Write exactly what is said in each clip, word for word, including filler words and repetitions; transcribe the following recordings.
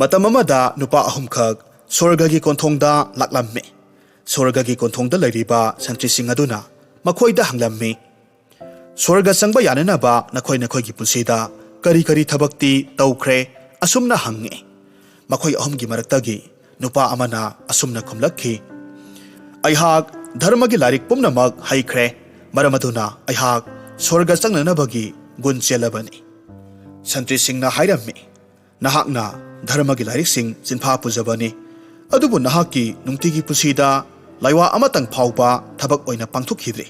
ꯃꯇꯝ ꯑꯃꯗ ꯅꯨꯄꯥ ꯑꯍꯨꯝꯈꯛ ꯁ꯭ꯋꯔꯒꯒꯤ ꯀꯣꯟꯊꯣꯡꯗ ꯂꯥꯛꯂꯝꯃꯤ꯫ ꯁ꯭ꯋꯔꯒꯒꯤ ꯀꯣꯟꯊꯣꯡꯗ ꯂꯩꯔꯤꯕ ꯁꯟꯇ꯭ꯔꯤꯁꯤꯡ ꯑꯗꯨꯅ ꯃꯈꯣꯏꯗ ꯍꯪꯂꯝꯃꯤ, "ꯁ꯭ꯋꯔꯒ ꯆꯪꯕ ꯌꯥꯅꯅꯕ ꯅꯈꯣꯏ ꯅꯈꯣꯏꯒꯤ ꯄꯨꯟꯁꯤꯗ ꯀꯔꯤ ꯀꯔꯤ ꯊꯕꯛꯇꯤ ꯇꯧꯈ꯭ꯔꯦ?" ꯑꯁꯨꯝꯅ ꯍꯪꯉꯤ꯫ ꯃꯈꯣꯏ ꯑꯍꯨꯝꯒꯤ ꯃꯔꯛꯇꯒꯤ ꯅꯨꯄꯥ ꯑꯃꯅ ꯑꯁꯨꯝꯅ ꯈꯨꯝꯂꯛꯈꯤ, "ꯑꯩꯍꯥꯛ ꯙꯔꯃꯒꯤ ꯂꯥꯏꯔꯤꯛ ꯄꯨꯝꯅꯃꯛ ꯍꯩꯈ꯭ꯔꯦ, ꯃꯔꯝ ꯑꯗꯨꯅ ꯑꯩꯍꯥꯛ ꯁ꯭ꯋꯔꯒ ꯆꯪꯅꯅꯕꯒꯤ ꯒꯨꯟ ꯆꯦꯜꯂꯕꯅꯤ꯫" ꯁꯟꯇ꯭ꯔꯤꯁꯤꯡꯅ ꯍꯥꯏꯔꯝꯃꯤ, "ꯅꯍꯥꯛꯅ ꯙꯔꯃꯒꯤ ꯂꯥꯏꯔꯤꯛꯁꯤꯡ ꯆꯤꯟꯐꯥ ꯄꯨꯖꯕꯅꯤ, ꯑꯗꯨꯕꯨ ꯅꯍꯥꯛꯀꯤ ꯅꯨꯡꯇꯤꯒꯤ ꯄꯨꯟꯁꯤꯗ ꯂꯥꯏꯋꯥ ꯑꯃꯇꯪ ꯐꯥꯎꯕ ꯊꯕꯛ ꯑꯣꯏꯅ ꯄꯥꯡꯊꯣꯛꯈꯤꯗ꯭ꯔꯤ꯫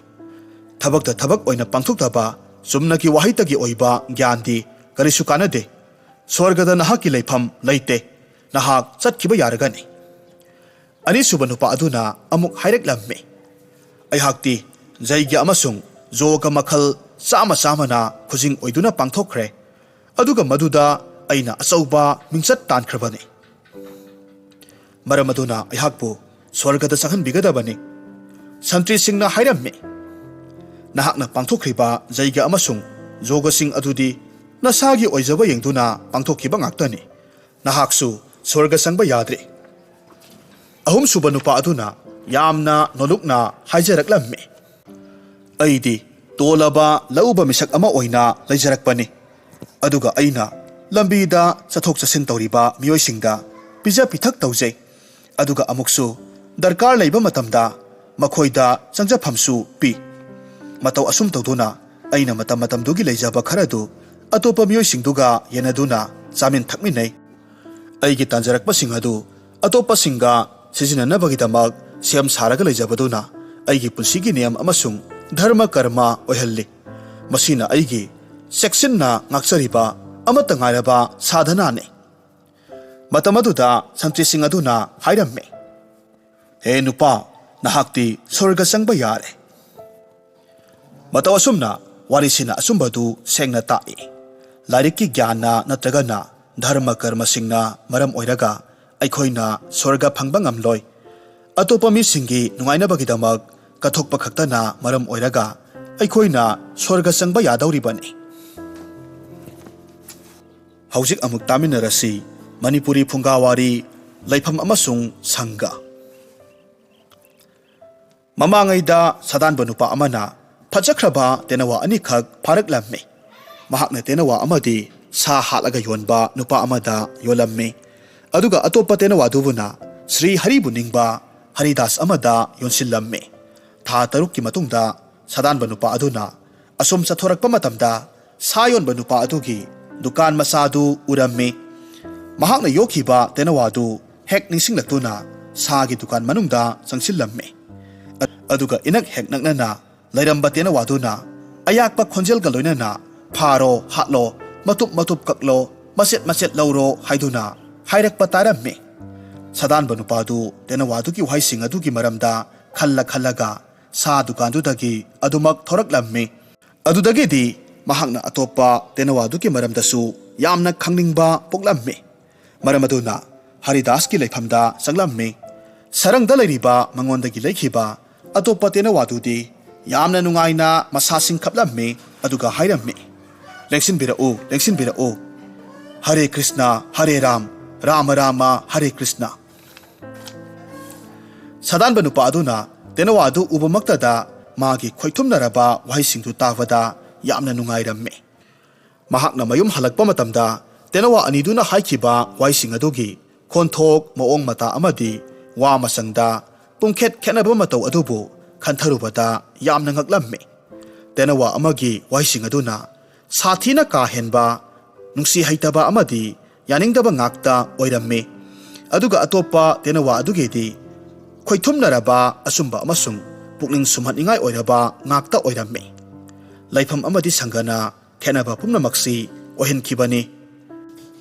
ꯊꯕꯛꯇ ꯊꯕꯛ ꯑꯣꯏꯅ ꯄꯥꯡꯊꯣꯛꯇꯕ ꯆꯨꯝꯅꯒꯤ ꯋꯥꯍꯩꯇꯒꯤ ꯑꯣꯏꯕ ꯒ꯭ꯌꯥꯟꯗꯤ ꯀꯔꯤꯁꯨ ꯀꯥꯟꯅꯗꯦ꯫ ꯁ꯭ꯋꯔꯒꯗ ꯅꯍꯥꯛꯀꯤ ꯂꯩꯐꯝ ꯂꯩꯇꯦ꯫ ꯅꯍꯥꯛ ꯆꯠꯈꯤꯕ ꯌꯥꯔꯒꯅꯤ꯫" ꯑꯅꯤꯁꯨꯕ ꯅꯨꯄꯥ ꯑꯗꯨꯅ ꯑꯃꯨꯛ ꯍꯥꯏꯔꯛꯂꯝꯃꯤ, "ꯑꯩꯍꯥꯛꯇꯤ ꯖꯩꯒ꯭ꯌ ꯑꯃꯁꯨꯡ ꯌꯣꯒ ꯃꯈꯜ ꯆꯥꯝꯃ ꯆꯥꯝꯃꯅ ꯈꯨꯖꯤꯡ ꯑꯣꯏꯗꯨꯅ ꯄꯥꯡꯊꯣꯛꯈ꯭ꯔꯦ, ꯑꯗꯨꯒ ꯃꯗꯨꯗ ꯑꯩꯅ ꯑꯆꯧꯕ ꯃꯤꯡꯆꯠ ꯇꯥꯟꯈ꯭ꯔꯕꯅꯤ꯫ ꯃꯔꯝ ꯑꯗꯨꯅ ꯑꯩꯍꯥꯛꯄꯨ ꯁ꯭ꯋꯔꯒꯗ ꯆꯪꯍꯟꯕꯤꯒꯗꯕꯅꯤ꯫" ꯁꯟꯇ꯭ꯔꯤꯁꯤꯡꯅ ꯍꯥꯏꯔꯝꯃꯤ, "ꯅꯍꯥꯛꯅ ꯄꯥꯡꯊꯣꯛꯈ꯭ꯔꯤꯕ ꯖꯩꯒ꯭ꯌ ꯑꯃꯁꯨꯡ ꯌꯣꯒꯁꯤꯡ ꯑꯗꯨꯗꯤ ꯅꯁꯥꯒꯤ ꯑꯣꯏꯖꯕ ꯌꯦꯡꯗꯨꯅ ꯄꯥꯡꯊꯣꯛꯈꯤꯕ ꯉꯥꯛꯇꯅꯤ꯫ ꯅꯍꯥꯛꯁꯨ ꯁ꯭ꯋꯔꯒ ꯆꯪꯕ ꯌꯥꯗ꯭ꯔꯤ꯫" ꯑꯍꯨꯝꯁꯨꯕ ꯅꯨꯄꯥ ꯑꯗꯨꯅ ꯌꯥꯝꯅ ꯅꯣꯂꯨꯛꯅ ꯍꯥꯏꯖꯔꯛꯂꯝꯃꯤ, "ꯑꯩꯗꯤ ꯇꯣꯜꯂꯕ ꯂꯧꯎꯕ ꯃꯤꯁꯛ ꯑꯃ ꯑꯣꯏꯅ ꯂꯩꯖꯔꯛꯄꯅꯤ, ꯑꯗꯨꯒ ꯑꯩꯅ ꯂꯝꯕꯤꯗ ꯆꯠꯊꯣꯛ ꯆꯠꯁꯤꯟ ꯇꯧꯔꯤꯕ ꯃꯤꯑꯣꯏꯁꯤꯡꯗ ꯄꯤꯖ ꯄꯤꯊꯛ ꯇꯧꯖꯩ, ꯑꯗꯨꯒ ꯑꯃꯨꯛꯁꯨ ꯗꯔꯀꯥꯔ ꯂꯩꯕ ꯃꯇꯝꯗ ꯃꯈꯣꯏꯗ ꯆꯪꯖꯐꯝꯁꯨ ꯄꯤ꯫ ꯃꯇꯧ ꯑꯁꯨꯝ ꯇꯧꯗꯨꯅ ꯑꯩꯅ ꯃꯇꯝ ꯃꯇꯝꯗꯨꯒꯤ ꯂꯩꯖꯕ ꯈꯔꯗꯨ ꯑꯇꯣꯞꯄ ꯃꯤꯑꯣꯏꯁꯤꯡꯗꯨꯒ ꯌꯦꯟꯅꯗꯨꯅ ꯆꯥꯃꯤꯟ ꯊꯛꯃꯤꯟꯅꯩ꯫ ꯑꯩꯒꯤ ꯇꯥꯟꯖꯔꯛꯄꯁꯤꯡ ꯑꯗꯨ ꯑꯇꯣꯞꯄꯁꯤꯡꯒ ꯁꯤꯖꯤꯟꯅꯅꯕꯒꯤꯗꯃꯛ ꯁꯦꯝ ꯁꯥꯔꯒ ꯂꯩꯖꯕꯗꯨꯅ ꯑꯩꯒꯤ ꯄꯨꯟꯁꯤꯒꯤ ꯅꯤꯌꯝ ꯑꯃꯁꯨꯡ ꯙꯔꯃ ꯀꯔꯃ ꯑꯣꯏꯍꯜꯂꯤ꯫ ꯃꯁꯤꯅ ꯑꯩꯒꯤ ꯆꯦꯛꯁꯤꯟꯅ ꯉꯥꯛꯆꯔꯤꯕ ꯑꯃꯠꯇ ꯉꯥꯏꯔꯕ ꯁꯥꯙꯅꯥꯅꯤ꯫" ꯃꯇꯝ ꯑꯗꯨꯗ ꯁꯟꯇ꯭ꯔꯤꯁꯤꯡ ꯑꯗꯨꯅ ꯍꯥꯏꯔꯝꯃꯤ, "ꯍꯦ ꯅꯨꯄꯥ, ꯅꯍꯥꯛꯇꯤ ꯁ꯭ꯋꯔꯒ ꯆꯪꯕ ꯌꯥꯔꯦ꯫" ꯃꯇꯧ ꯑꯁꯨꯝꯅ ꯋꯥꯔꯤꯁꯤꯅ ꯑꯆꯨꯝꯕꯗꯨ ꯁꯦꯡꯅ ꯇꯥꯛꯏ꯫ ꯂꯥꯏꯔꯤꯛꯀꯤ ꯒ꯭ꯌꯥꯟꯅ ꯅꯠꯇ꯭ꯔꯒꯅ ꯙꯔꯃ ꯀꯔꯃꯁꯤꯡꯅ ꯃꯔꯝ ꯑꯣꯏꯔꯒ ꯑꯩꯈꯣꯏꯅ ꯁ꯭ꯋꯔꯒ ꯐꯪꯕ ꯉꯝꯂꯣꯏ꯫ ꯑꯇꯣꯞꯄ ꯃꯤꯁꯤꯡꯒꯤ ꯅꯨꯡꯉꯥꯏꯅꯕꯒꯤꯗꯃꯛ ꯀꯠꯊꯣꯛꯄ ꯈꯛꯇꯅ ꯃꯔꯝ ꯑꯣꯏꯔꯒ ꯑꯩꯈꯣꯏꯅ ꯁ꯭ꯋꯔꯒ ꯆꯪꯕ ꯌꯥꯗꯧꯔꯤꯕꯅꯤ꯫ ꯍꯧꯖꯤꯛ ꯑꯃꯨꯛ ꯇꯥꯃꯤꯟꯅꯔꯁꯤ꯫ ꯃꯅꯤꯄꯨꯔꯤ ꯐꯨꯡꯒꯥꯋꯥꯔꯤ, ꯂꯩꯐꯝ ꯑꯃꯁꯨꯡ ꯁꯪꯒ꯫ ꯃꯃꯥꯡꯉꯩꯗ ꯁꯥꯗꯥꯟꯕ ꯅꯨꯄꯥ ꯑꯃꯅ ꯐꯖꯈ꯭ꯔꯕ ꯇꯦꯅꯋꯥ ꯑꯅꯤꯈꯛ ꯐꯥꯔꯛꯂꯝꯃꯤ꯫ ꯃꯍꯥꯛꯅ ꯇꯦꯅꯋꯥ ꯑꯃꯗꯤ ꯁꯥ ꯍꯥꯠꯂꯒ ꯌꯣꯟꯕ ꯅꯨꯄꯥ ꯑꯃꯗ ꯌꯣꯜꯂꯝꯃꯤ, ꯑꯗꯨꯒ ꯑꯇꯣꯞꯄ ꯇꯦꯅꯋꯥꯗꯨꯕꯨꯅ ꯁ꯭ꯔꯤ ꯍꯔꯤꯕꯨ ꯅꯤꯡꯕ ꯍꯔꯤꯗꯥꯁ ꯑꯃꯗ ꯌꯣꯟꯁꯤꯜꯂꯝꯃꯤ꯫ ꯊꯥ ꯇꯔꯨꯛꯀꯤ ꯃꯇꯨꯡꯗ ꯁꯥꯗꯥꯟꯕ ꯅꯨꯄꯥ ꯑꯗꯨꯅ ꯑꯁꯨꯝ ꯆꯠꯊꯣꯔꯛꯄ ꯃꯇꯝꯗ ꯁꯥ ꯌꯣꯟꯕ ꯅꯨꯄꯥ ꯑꯗꯨꯒꯤ ꯗꯨꯀꯥꯟ ꯃꯆꯥꯗꯨ ꯎꯔꯝꯃꯤ꯫ ꯃꯍꯥꯛꯅ ꯌꯣꯛꯈꯤꯕ ꯇꯦꯅꯋꯥꯗꯨ ꯍꯦꯛ ꯅꯤꯡꯁꯤꯡꯂꯛꯇꯨꯅ ꯁꯥꯒꯤ ꯗꯨꯀꯥꯟ ꯃꯅꯨꯡꯗ ꯆꯪꯁꯤꯜꯂꯝꯃꯤ꯫ ꯑ-, ꯑꯗꯨꯒ ꯏꯅꯛ ꯍꯦꯛ ꯅꯛꯅꯅ ꯂꯩꯔꯝꯕ ꯇꯦꯅꯋꯥꯗꯨꯅ ꯑꯌꯥꯛꯄ ꯈꯣꯟꯖꯦꯜꯒ ꯂꯣꯏꯅꯅ, "ꯐꯥꯔꯣ, ꯍꯥꯠꯂꯣ, ꯃꯇꯨꯞ ꯃꯇꯨꯞ ꯀꯛꯂꯣ, ꯃꯆꯦꯠ ꯃꯆꯦꯠ ꯂꯧꯔꯣ" ꯍꯥꯏꯗꯨꯅ ꯍꯥꯏꯔꯛꯄ ꯇꯥꯔꯝꯃꯤ꯫ ꯁꯥꯗꯥꯟꯕ ꯅꯨꯄꯥꯗꯨ ꯇꯦꯅꯋꯥꯗꯨꯒꯤ ꯋꯥꯍꯩꯁꯤꯡ ꯑꯗꯨꯒꯤ ꯃꯔꯝꯗ ꯈꯜꯂ ꯈꯜꯂꯒ ꯁꯥ ꯗꯨꯀꯥꯟꯗꯨꯗꯒꯤ ꯑꯗꯨꯃꯛ ꯊꯣꯔꯛꯂꯝꯃꯤ꯫ ꯑꯗꯨꯗꯒꯤꯗꯤ ꯃꯍꯥꯛꯅ ꯑꯇꯣꯞꯄ ꯇꯦꯅꯋꯥꯗꯨꯒꯤ ꯃꯔꯝꯗꯁꯨ ꯌꯥꯝꯅ ꯈꯪꯅꯤꯡꯕ ꯄꯣꯛꯂꯝꯃꯤ꯫ ꯃꯔꯝ ꯑꯗꯨꯅ ꯍꯔꯤꯗꯥꯁꯀꯤ ꯂꯩꯐꯝꯗ ꯆꯪꯂꯝꯃꯤ꯫ ꯁꯔꯪꯗ ꯂꯩꯔꯤꯕ ꯃꯉꯣꯟꯗꯒꯤ ꯂꯩꯈꯤꯕ ꯑꯇꯣꯞꯄ ꯇꯦꯅꯋꯥꯗꯨꯗꯤ ꯌꯥꯝꯅ ꯅꯨꯡꯉꯥꯏꯅ ꯃꯁꯥ ꯁꯤꯡꯈꯞꯂꯝꯃꯤ, ꯑꯗꯨꯒ ꯍꯥꯏꯔꯝꯃꯤ, "ꯂꯦꯡꯁꯤꯟꯕꯤꯔꯛꯎ, ꯂꯦꯡꯁꯤꯟꯕꯤꯔꯛꯎ꯫ ꯍꯔꯦ ꯀ꯭ꯔꯤꯁꯅ, ꯍꯔꯦ ꯔꯥꯝ, ꯔꯥꯃ ꯔꯥꯃ, ꯍꯔꯦ ꯀ꯭ꯔꯤꯁꯅ"꯫ ꯁꯥꯗꯥꯟꯕ ꯅꯨꯄꯥ ꯑꯗꯨꯅ ꯇꯦꯅꯋꯥꯗꯨ ꯎꯕꯃꯛꯇꯗ ꯃꯥꯒꯤ ꯈꯣꯏꯊꯨꯝꯅꯔꯕ ꯋꯥꯍꯩꯁꯤꯡꯗꯨ ꯇꯥꯕꯗ ꯌꯥꯝꯅ ꯅꯨꯡꯉꯥꯏꯔꯝꯃꯤ꯫ ꯃꯍꯥꯛꯅ ꯃꯌꯨꯝ ꯍꯜꯂꯛꯄ ꯃꯇꯝꯗ ꯇꯦꯅꯋꯥ ꯑꯅꯤꯗꯨꯅ ꯍꯥꯏꯈꯤꯕ ꯋꯥꯍꯩꯁꯤꯡ ꯑꯗꯨꯒꯤ ꯈꯣꯟꯊꯣꯛ, ꯃꯑꯣꯡ ꯃꯇꯥ ꯑꯃꯗꯤ ꯋꯥ ꯃꯆꯪꯗ ꯄꯨꯡꯈꯦꯠ ꯈꯦꯠꯅꯕ ꯃꯇꯧ ꯑꯗꯨꯕꯨ ꯈꯟꯊꯔꯨꯕꯗ ꯌꯥꯝꯅ ꯉꯛꯂꯝꯃꯤ꯫ ꯇꯦꯅꯋꯥ ꯑꯃꯒꯤ ꯋꯥꯍꯩꯁꯤꯡ ꯑꯗꯨꯅ ꯁꯥꯊꯤꯅ ꯀꯥ ꯍꯦꯟꯕ, ꯅꯨꯡꯁꯤ ꯍꯩꯇꯕ ꯑꯃꯗꯤ ꯌꯥꯅꯤꯡꯗꯕ ꯉꯥꯛꯇ ꯑꯣꯏꯔꯝꯃꯤ꯫ ꯑꯗꯨꯒ ꯑꯇꯣꯞꯄ ꯇꯦꯅꯋꯥ ꯑꯗꯨꯒꯤꯗꯤ ꯈꯣꯏꯊꯨꯝꯅꯔꯕ, ꯑꯆꯨꯝꯕ ꯑꯃꯁꯨꯡ ꯄꯨꯛꯅꯤꯡ ꯁꯨꯝꯍꯠꯅꯤꯡꯉꯥꯏ ꯑꯣꯏꯔꯕ ꯉꯥꯛꯇ ꯑꯣꯏꯔꯝꯃꯤ꯫ ꯂꯩꯐꯝ ꯑꯃꯗꯤ ꯁꯪꯒꯅ ꯈꯦꯠꯅꯕ ꯄꯨꯝꯅꯃꯛꯁꯤ ꯑꯣꯏꯍꯟꯈꯤꯕꯅꯤ꯫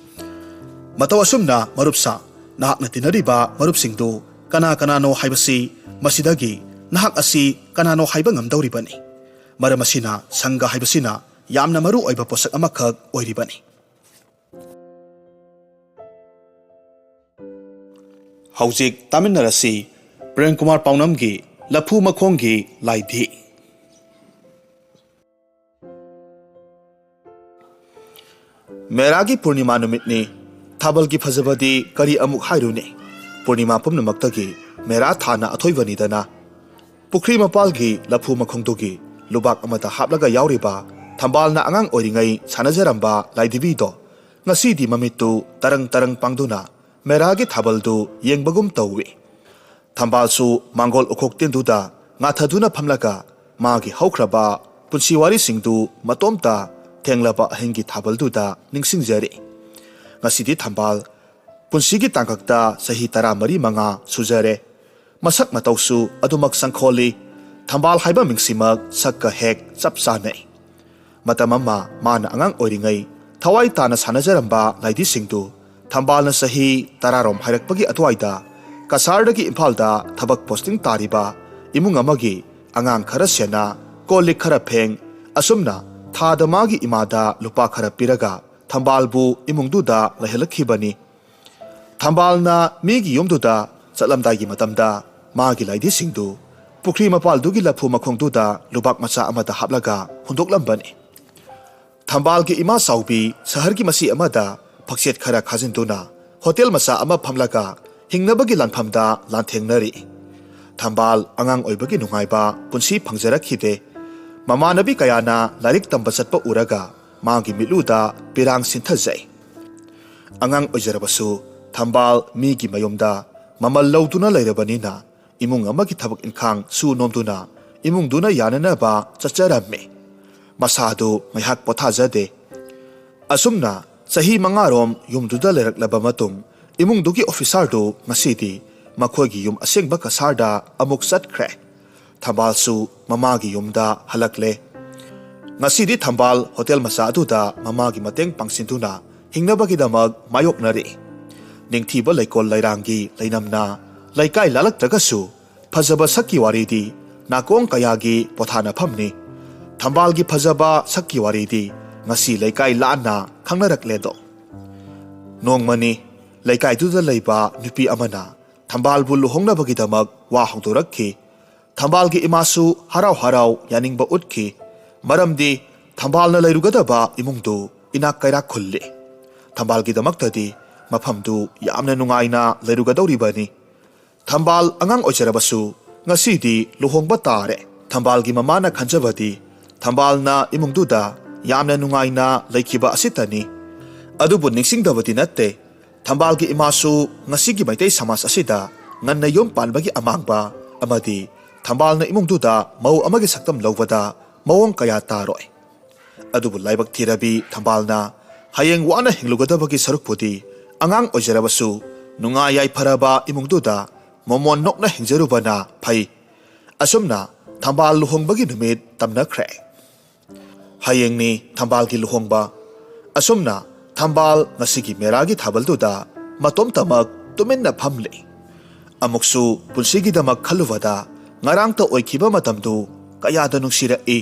ꯃꯇꯧ ꯑꯁꯨꯝꯅ, ꯃꯔꯨꯞ ꯁꯥ, ꯅꯍꯥꯛꯅ ꯇꯤꯟꯅꯔꯤꯕ ꯃꯔꯨꯞꯁꯤꯡꯗꯨ ꯀꯅꯥ ꯀꯅꯥꯅꯣ ꯍꯥꯏꯕꯁꯤ, ꯃꯁꯤꯗꯒꯤ ꯅꯍꯥꯛ ꯑꯁꯤ ꯀꯅꯥꯅꯣ ꯍꯥꯏꯕ ꯉꯝꯗꯧꯔꯤꯕꯅꯤ꯫ ꯃꯔꯝ ꯑꯁꯤꯅ, ꯁꯪꯒ ꯍꯥꯏꯕꯁꯤꯅ ꯌꯥꯝꯅ ꯃꯔꯨ ꯑꯣꯏꯕ ꯄꯣꯠꯁꯛ ꯑꯃꯈꯛ ꯑꯣꯏꯔꯤꯕꯅꯤ꯫ ꯍꯧꯖꯤꯛ ꯇꯥꯃꯤꯟꯅꯔꯁꯤ ꯄ꯭ꯔꯦꯝ ꯀꯨꯃꯥꯔ ꯄꯥꯎꯅꯝꯒꯤ ꯂꯐꯨ ꯃꯈꯣꯡꯒꯤ ꯂꯥꯏꯙꯤ꯫ ꯃꯦꯔꯥꯒꯤ ꯄꯨꯔꯅꯤꯃꯥ ꯅꯨꯃꯤꯠꯅꯤ꯫ ꯊꯥꯕꯜꯒꯤ ꯐꯖꯕꯗꯤ ꯀꯔꯤ ꯑꯃꯨꯛ ꯍꯥꯏꯔꯨꯅꯤ? ꯄꯨꯔꯅꯤꯃꯥ ꯄꯨꯝꯅꯃꯛꯇꯒꯤ ꯃꯦꯔꯥ ꯊꯥꯅ ꯑꯊꯣꯏꯕꯅꯤꯗꯅ꯫ ꯄꯨꯈ꯭ꯔꯤ ꯃꯄꯥꯜꯒꯤ ꯂꯐꯨ ꯃꯈꯣꯡꯗꯨꯒꯤ ꯂꯨꯕꯥꯛ ꯑꯃꯗ ꯍꯥꯞꯂꯒ ꯌꯥꯎꯔꯤꯕ ꯊꯝꯕꯥꯜꯅ ꯑꯉꯥꯡ ꯑꯣꯏꯔꯤꯉꯩ ꯁꯥꯟꯅꯖꯔꯝꯕ ꯂꯥꯏꯙꯤꯕꯤꯗꯣ ꯉꯁꯤꯗꯤ ꯃꯃꯤꯠꯇꯨ ꯇꯔꯪ ꯇꯔꯪ ꯄꯥꯡꯗꯨꯅ ꯃꯦꯔꯥꯒꯤ ꯊꯥꯕꯜꯗꯨ ꯌꯦꯡꯕꯒꯨꯝ ꯇꯧꯏ꯫ ꯊꯝꯕꯥꯜꯁꯨ ꯃꯥꯡꯒꯣꯜ ꯎꯈꯣꯛ ꯇꯤꯟꯗꯨꯗ ꯉꯥꯊꯗꯨꯅ ꯐꯝꯂꯒ ꯃꯥꯒꯤ ꯍꯧꯈ꯭ꯔꯕ ꯄꯨꯟꯁꯤ ꯋꯥꯔꯤꯁꯤꯡꯗꯨ ꯃꯇꯣꯝꯇ ꯊꯦꯡꯂꯕ ꯑꯍꯤꯡꯒꯤ ꯊꯥꯕꯜꯗꯨꯗ ꯅꯤꯡꯁꯤꯡꯖꯔꯤ꯫ ꯉꯁꯤꯗꯤ ꯊꯝꯕꯥꯜ ꯄꯨꯟꯁꯤꯒꯤ ꯇꯥꯡꯀꯛꯇ ꯆꯍꯤ ꯇꯔꯥꯃꯔꯤ ꯃꯉꯥ ꯁꯨꯖꯔꯦ꯫ ꯃꯁꯛ ꯃꯇꯧꯁꯨ ꯑꯗꯨꯃꯛ ꯁꯪꯈꯣꯜꯂꯤ꯫ ꯊꯝꯕꯥꯜ ꯍꯥꯏꯕ ꯃꯤꯡꯁꯤꯃꯛ ꯁꯛꯀ ꯍꯦꯛ ꯆꯞ ꯆꯥꯅꯩ꯫ ꯃꯇꯝ ꯑꯃ ꯃꯥꯅ ꯑꯉꯥꯡ ꯑꯣꯏꯔꯤꯉꯩ ꯊꯋꯥꯏ ꯇꯥꯅ ꯁꯥꯟꯅꯖꯔꯝꯕ ꯂꯥꯏꯙꯤꯁꯤꯡꯗꯨ ꯊꯝꯕꯥꯜꯅ ꯆꯍꯤ ꯇꯔꯥꯔꯣꯝ ꯍꯥꯏꯔꯛꯄꯒꯤ ꯑꯗꯨꯋꯥꯏꯗ ꯀꯁꯥꯔꯗꯒꯤ ꯏꯝꯐꯥꯜꯗ ꯊꯕꯛ ꯄꯣꯁꯇꯤꯡ ꯇꯥꯔꯤꯕ ꯏꯃꯨꯡ ꯑꯃꯒꯤ ꯑꯉꯥꯡ ꯈꯔ ꯁꯦꯟꯅ, ꯀꯣꯜ ꯂꯤꯛ ꯈꯔ ꯐꯦꯡ, ꯑꯁꯨꯝꯅ ꯊꯥꯗ ꯃꯥꯒꯤ ꯏꯃꯥꯗ ꯂꯨꯄꯥ ꯈꯔ ꯄꯤꯔꯒ ꯊꯝꯕꯥꯜꯕꯨ ꯏꯃꯨꯡꯗꯨꯗ ꯂꯩꯍꯜꯂꯛꯈꯤꯕꯅꯤ꯫ ꯊꯝꯕꯥꯜꯅ ꯃꯤꯒꯤ ꯌꯨꯝꯗꯨꯗ ꯆꯠꯂꯝꯗꯥꯏꯒꯤ ꯃꯇꯝꯗ ꯃꯥꯒꯤ ꯂꯥꯏꯙꯤꯁꯤꯡꯗꯨ ꯄꯨꯈ꯭ꯔꯤ ꯃꯄꯥꯜꯗꯨꯒꯤ ꯂꯐꯨ ꯃꯈꯣꯡꯗꯨꯗ ꯂꯨꯕꯥꯛ ꯃꯆꯥ ꯑꯃꯗ ꯍꯥꯞꯂꯒ ꯍꯨꯟꯗꯣꯛꯂꯝꯕꯅꯤ꯫ ꯊꯝꯕꯥꯜꯒꯤ ꯏꯃꯥ ꯆꯥꯎꯕꯤ ꯁꯍꯔꯒꯤ ꯃꯆꯤ ꯑꯃꯗ ꯐꯛꯆꯦꯠ ꯈꯔ ꯈꯥꯖꯤꯟꯗꯨꯅ ꯍꯣꯇꯦꯜ ꯃꯆꯥ ꯑꯃ ꯐꯝꯂꯒ ꯍꯤꯡꯅꯕꯒꯤ ꯂꯥꯟꯐꯝꯗ ꯂꯥꯟꯊꯦꯡꯅꯔꯤ꯫ ꯊꯝꯕꯥꯜ ꯑꯉꯥꯡ ꯑꯣꯏꯕꯒꯤ ꯅꯨꯡꯉꯥꯏꯕ ꯄꯨꯟꯁꯤ ꯐꯪꯖꯔꯛꯈꯤꯗꯦ꯫ ꯃꯃꯥꯟꯅꯕꯤ ꯀꯌꯥꯅ ꯂꯥꯏꯔꯤꯛ ꯇꯝꯕ ꯆꯠꯄ ꯎꯔꯒ ꯃꯥꯒꯤ ꯃꯤꯠꯂꯨꯗ ꯄꯤꯔꯥꯡ ꯁꯤꯟꯊꯖꯩ꯫ ꯑꯉꯥꯡ ꯑꯣꯏꯖꯔꯕꯁꯨ ꯊꯝꯕꯥꯜ ꯃꯤꯒꯤ ꯃꯌꯨꯝꯗ ꯃꯃꯜ ꯂꯧꯗꯨꯅ ꯂꯩꯔꯕꯅꯤꯅ ꯏꯃꯨꯡ ꯑꯃꯒꯤ ꯊꯕꯛ ꯏꯟꯈꯥꯡ ꯁꯨ ꯅꯣꯝꯗꯨꯅ ꯏꯃꯨꯡꯗꯨꯅ ꯌꯥꯅꯅꯕ ꯆꯠꯆꯔꯝꯃꯤ꯫ ꯃꯁꯥꯗꯨ ꯉꯥꯏꯍꯥꯛ ꯄꯣꯊꯥꯖꯗꯦ꯫ ꯑꯁꯨꯝꯅ ꯆꯍꯤ ꯃꯉꯥꯔꯣꯝ ꯌꯨꯝꯗꯨꯗ ꯂꯩꯔꯛꯂꯕ ꯃꯇꯨꯡ ꯏꯃꯨꯡꯗꯨꯒꯤ ꯑꯣꯐꯤꯁꯥꯔꯗꯨ ꯉꯁꯤꯗꯤ ꯃꯈꯣꯏꯒꯤ ꯌꯨꯝ ꯑꯁꯦꯡꯕ ꯀꯁꯥꯔꯗ ꯑꯃꯨꯛ ꯆꯠꯈ꯭ꯔꯦ꯫ ꯊꯝꯕꯥꯜꯁꯨ ꯃꯃꯥꯒꯤ ꯌꯨꯝꯗ ꯍꯜꯂꯛꯂꯦ꯫ ꯉꯁꯤꯗꯤ ꯊꯝꯕꯥꯜ ꯍꯣꯇꯦꯜ ꯃꯆꯥ ꯑꯗꯨꯗ ꯃꯃꯥꯒꯤ ꯃꯇꯦꯡ ꯄꯥꯡꯁꯤꯟꯗꯨꯅ ꯍꯤꯡꯅꯕꯒꯤꯗꯃꯛ ꯃꯥꯌꯣꯛꯅꯔꯤ꯫ ꯅꯤꯡꯊꯤꯕ ꯂꯩꯀꯣꯜ ꯂꯩꯔꯥꯡꯒꯤ ꯂꯩꯅꯝꯅ ꯂꯩꯀꯥꯏ ꯂꯥꯜꯂꯛꯇ꯭ꯔꯒꯁꯨ ꯐꯖꯕ ꯁꯛꯀꯤ ꯋꯥꯔꯤꯗꯤ ꯅꯥꯀꯣꯡ ꯀꯌꯥꯒꯤ ꯄꯣꯊꯥꯅꯐꯝꯅꯤ꯫ ꯊꯝꯕꯥꯜꯒꯤ ꯐꯖꯕ ꯁꯛꯀꯤ ꯋꯥꯔꯤꯗꯤ ꯉꯁꯤ ꯂꯩꯀꯥꯏ ꯂꯥꯟꯅ ꯈꯪꯅꯔꯛꯂꯦꯗꯣ꯫ ꯅꯣꯡꯃꯅꯤ ꯂꯩꯀꯥꯏꯗꯨꯗ ꯂꯩꯕ ꯅꯨꯄꯤ ꯑꯃꯅ ꯊꯝꯕꯥꯜꯕꯨ ꯂꯨꯍꯣꯡꯅꯕꯒꯤꯗꯃꯛ ꯋꯥ ꯍꯧꯗꯣꯔꯛꯈꯤ꯫ ꯊꯝꯕꯥꯜꯒꯤ ꯏꯃꯥꯁꯨ ꯍꯔꯥꯎ ꯍꯔꯥꯎ ꯌꯥꯅꯤꯡꯕ ꯎꯠꯈꯤ꯫ ꯃꯔꯝꯗꯤ ꯊꯝꯕꯥꯜꯅ ꯂꯩꯔꯨꯒꯗꯕ ꯏꯃꯨꯡꯗꯨ ꯏꯅꯥꯛ ꯀꯩꯔꯥꯛ ꯈꯨꯜꯂꯤ꯫ ꯊꯝꯕꯥꯜꯒꯤꯗꯃꯛꯇꯗꯤ ꯃꯐꯝꯗꯨ ꯌꯥꯝꯅ ꯅꯨꯡꯉꯥꯏꯅ ꯂꯩꯔꯨꯒꯗꯧꯔꯤꯕꯅꯤ꯫ ꯊꯝꯕꯥꯜ ꯑꯉꯥꯡ ꯑꯣꯏꯖꯔꯕꯁꯨ ꯉꯁꯤꯗꯤ ꯂꯨꯍꯣꯡꯕ ꯇꯥꯔꯦ꯫ ꯊꯝꯕꯥꯜꯒꯤ ꯃꯃꯥꯅ ꯈꯟꯖꯕꯗꯤ ꯊꯝꯕꯥꯜꯅ ꯏꯃꯨꯡꯗꯨꯗ ꯌꯥꯝꯅ ꯅꯨꯡꯉꯥꯏꯅ ꯂꯩꯈꯤꯕ ꯑꯁꯤꯇꯅꯤ꯫ ꯑꯗꯨꯕꯨ ꯅꯤꯡꯁꯤꯡꯗꯕꯗꯤ ꯅꯠꯇꯦ, ꯊꯝꯕꯥꯜꯒꯤ ꯏꯃꯥꯁꯨ ꯉꯁꯤꯒꯤ ꯃꯩꯇꯩ ꯁꯃꯥꯖ ꯑꯁꯤꯗ ꯉꯟꯅ ꯌꯨꯝ ꯄꯥꯟꯕꯒꯤ ꯑꯃꯥꯡꯕ ꯑꯃꯗꯤ ꯊꯝꯕꯥꯜꯅ ꯏꯃꯨꯡꯗꯨꯗ ꯃꯧ ꯑꯃꯒꯤ ꯁꯛꯇꯝ ꯂꯧꯕꯗ ꯃꯑꯣꯡ ꯀꯌꯥ ꯇꯥꯔꯣꯏ꯫ ꯑꯗꯨꯕꯨ ꯂꯥꯏꯕꯛ ꯊꯤꯔꯕꯤ ꯊꯝꯕꯥꯜꯅ ꯍꯌꯦꯡ ꯋꯥꯅ ꯍꯤꯡꯂꯨꯒꯗꯕꯒꯤ ꯁꯔꯨꯛꯄꯨꯗꯤ ꯑꯉꯥꯡ ꯑꯣꯏꯖꯔꯕꯁꯨ ꯅꯨꯡꯉꯥꯏ ꯌꯥꯏꯐꯔꯕ ꯏꯃꯨꯡꯗꯨꯗ ꯃꯣꯃꯣꯟ ꯅꯣꯛꯅ ꯍꯤꯡꯖꯔꯨꯕꯅ ꯐꯩ꯫ ꯑꯁꯨꯝꯅ ꯊꯝꯕꯥꯜ ꯂꯨꯍꯣꯡꯕꯒꯤ ꯅꯨꯃꯤꯠ ꯇꯝꯅꯈ꯭ꯔꯦ꯫ ꯍꯌꯦꯡꯅꯤ ꯊꯝꯕꯥꯜꯒꯤ ꯂꯨꯍꯣꯡꯕ꯫ ꯑꯁꯨꯝꯅ ꯊꯝꯕꯥꯜ ꯉꯁꯤꯒꯤ ꯃꯦꯔꯥꯒꯤ ꯊꯥꯕꯜꯗꯨꯗ ꯃꯇꯣꯝꯇꯃꯛ ꯇꯨꯃꯤꯟꯅ ꯐꯝꯂꯤ꯫ ꯑꯃꯨꯛꯁꯨ ꯄꯨꯟꯁꯤꯒꯤꯗꯃꯛ ꯈꯜꯂꯨꯕꯗ ꯉꯔꯥꯡꯇ ꯑꯣꯏꯈꯤꯕ ꯃꯇꯝꯗꯨ ꯀꯌꯥꯗ ꯅꯨꯡꯁꯤꯔꯛꯏ꯫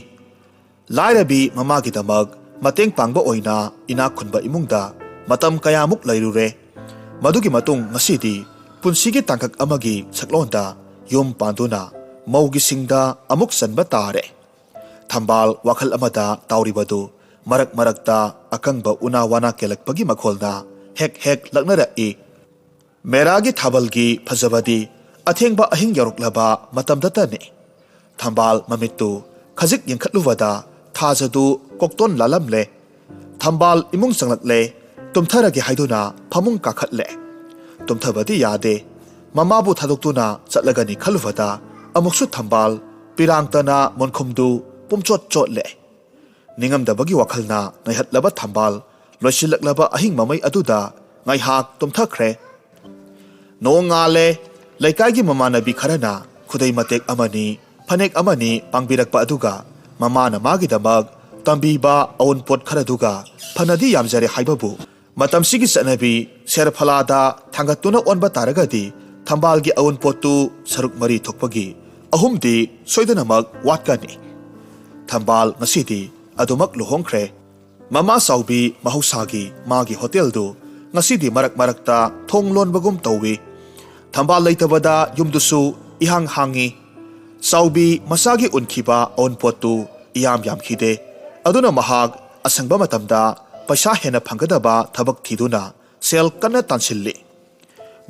ꯂꯥꯏꯔꯕꯤ ꯃꯃꯥꯒꯤꯗꯃꯛ ꯃꯇꯦꯡ ꯄꯥꯡꯕ ꯑꯣꯏꯅ ꯏꯅꯥꯛ ꯈꯨꯟꯕ ꯏꯃꯨꯡꯗ ꯃꯇꯝ ꯀꯌꯥꯃꯨꯛ ꯂꯩꯔꯨꯔꯦ꯫ ꯃꯗꯨꯒꯤ ꯃꯇꯨꯡ ꯉꯁꯤꯗꯤ ꯄꯨꯟꯁꯤꯒꯤ ꯇꯥꯡꯀꯛ ꯑꯃꯒꯤ ꯁꯛꯂꯣꯟꯗ ꯌꯨꯝ ꯄꯥꯟꯗꯨꯅ ꯃꯧꯒꯤ ꯁꯤꯡꯗ ꯑꯃꯨꯛ ꯆꯟꯕ ꯇꯥꯔꯦ꯫ ꯊꯝꯕꯥꯜ ꯋꯥꯈꯜ ꯑꯃꯗ ꯇꯥꯎꯔꯤꯕꯗꯨ ꯃꯔꯛ ꯃꯔꯛꯇ ꯑꯀꯪꯕ ꯎꯅꯥ ꯋꯥꯅꯥ ꯀꯦꯜꯂꯛꯄꯒꯤ ꯃꯈꯣꯜꯅ ꯍꯦꯛ ꯍꯦꯛ ꯂꯛꯅꯔꯛꯏ꯫ ꯃꯦꯔꯥꯒꯤ ꯊꯥꯕꯜꯒꯤ ꯐꯖꯕꯗꯤ ꯑꯊꯦꯡꯕ ꯑꯍꯤꯡ ꯌꯧꯔꯛꯂꯕ ꯃꯇꯝꯗꯇꯅꯤ꯫ ꯊꯝꯕꯥꯜ ꯃꯃꯤꯠꯇꯨ ꯈꯖꯤꯛ ꯌꯦꯡꯈꯠꯂꯨꯕꯗ ꯊꯥꯖꯗꯨ ꯀꯣꯛꯇꯣꯟ ꯂꯥꯜꯂꯝꯂꯦ꯫ ꯊꯝꯕꯥꯜ ꯏꯃꯨꯡ ꯆꯪꯂꯛꯂꯦ꯫ ꯇꯨꯝꯊꯔꯒꯦ ꯍꯥꯏꯗꯨꯅ ꯐꯃꯨꯡ ꯀꯥꯈꯠꯂꯦ꯫ ꯇꯨꯝꯊꯕꯗꯤ ꯌꯥꯗꯦ꯫ ꯃꯃꯥꯕꯨ ꯊꯥꯗꯣꯛꯇꯨꯅ ꯆꯠꯂꯒꯅꯤ ꯈꯜꯂꯨꯕꯗ ꯑꯃꯨꯛꯁꯨ ꯊꯝꯕꯥꯜ ꯄꯤꯔꯥꯡꯇꯅ ꯃꯣꯟꯈꯨꯝꯗꯨ ꯄꯨꯝꯆꯣꯠ ꯆꯣꯠꯂꯦ꯫ ꯅꯤꯡꯉꯝꯗꯕꯒꯤ ꯋꯥꯈꯜꯅ ꯅꯩꯍꯠꯂꯕ ꯊꯝꯕꯥꯜ ꯂꯣꯏꯁꯤꯜꯂꯛꯂꯕ ꯑꯍꯤꯡ ꯃꯃꯩ ꯑꯗꯨꯗ ꯉꯥꯏꯍꯥꯛ ꯇꯨꯝꯊꯈ꯭ꯔꯦ꯫ ꯅꯣꯡ ꯉꯥꯜꯂꯦ꯫ ꯂꯩꯀꯥꯏꯒꯤ ꯃꯃꯥꯟꯅꯕꯤ ꯈꯔꯅ ꯈꯨꯗꯩ ꯃꯇꯦꯛ ꯑꯃꯅꯤ, ꯐꯅꯦꯛ ꯑꯃꯅꯤ ꯄꯥꯡꯕꯤꯔꯛꯄ ꯑꯗꯨꯒ ꯃꯃꯥꯅ ꯃꯥꯒꯤꯗꯃꯛ ꯇꯝꯕꯤꯕ ꯑꯎꯟꯄꯣꯠ ꯈꯔꯗꯨꯒ ꯐꯅꯗꯤ ꯌꯥꯝꯖꯔꯦ ꯍꯥꯏꯕꯕꯨ ꯃꯇꯝꯁꯤꯒꯤ ꯆꯠꯅꯕꯤ ꯁꯦꯔꯐꯂꯥꯗ ꯊꯥꯡꯒꯠꯇꯨꯅ ꯑꯣꯟꯕ ꯇꯥꯔꯒꯗꯤ ꯊꯝꯕꯥꯜꯒꯤ ꯑꯎꯟꯄꯣꯠꯇꯨ ꯁꯔꯨꯛ ꯃꯔꯤ ꯊꯣꯛꯄꯒꯤ ꯑꯍꯨꯝꯗꯤ ꯁꯣꯏꯗꯅꯃꯛ ꯋꯥꯠꯀꯅꯤ꯫ ꯊꯝꯕꯥꯜ ꯉꯁꯤꯗꯤ ꯑꯗꯨꯃꯛ ꯂꯨꯍꯣꯡꯈ꯭ꯔꯦ꯫ ꯃꯃꯥ ꯆꯥꯎꯕꯤ ꯃꯍꯧꯁꯥꯒꯤ ꯃꯥꯒꯤ ꯍꯣꯇꯦꯜꯗꯨ ꯉꯁꯤꯗꯤ ꯃꯔꯛ ꯃꯔꯛꯇ ꯊꯣꯡ ꯂꯣꯟꯕꯒꯨꯝ ꯇꯧꯏ꯫ ꯊꯝꯕꯥꯜ ꯂꯩꯇꯕꯗ ꯌꯨꯝꯗꯨꯁꯨ ꯏꯍꯥꯡ ꯍꯥꯡꯉꯤ꯫ ꯆꯥꯎꯕꯤ ꯃꯆꯥꯒꯤ ꯎꯟꯈꯤꯕ ꯑꯎꯟꯄꯣꯠꯇꯨ ꯏꯌꯥꯝ ꯌꯥꯝꯈꯤꯗꯦ꯫ ꯑꯗꯨꯅ ꯃꯍꯥꯛ ꯑꯁꯪꯕ ꯃꯇꯝꯗ ꯄꯩꯁꯥ ꯍꯦꯟꯅ ꯐꯪꯒꯗꯕ ꯊꯕꯛ ꯊꯤꯗꯨꯅ ꯁꯦꯜ ꯀꯟꯅ ꯇꯥꯟꯁꯤꯜꯂꯤ꯫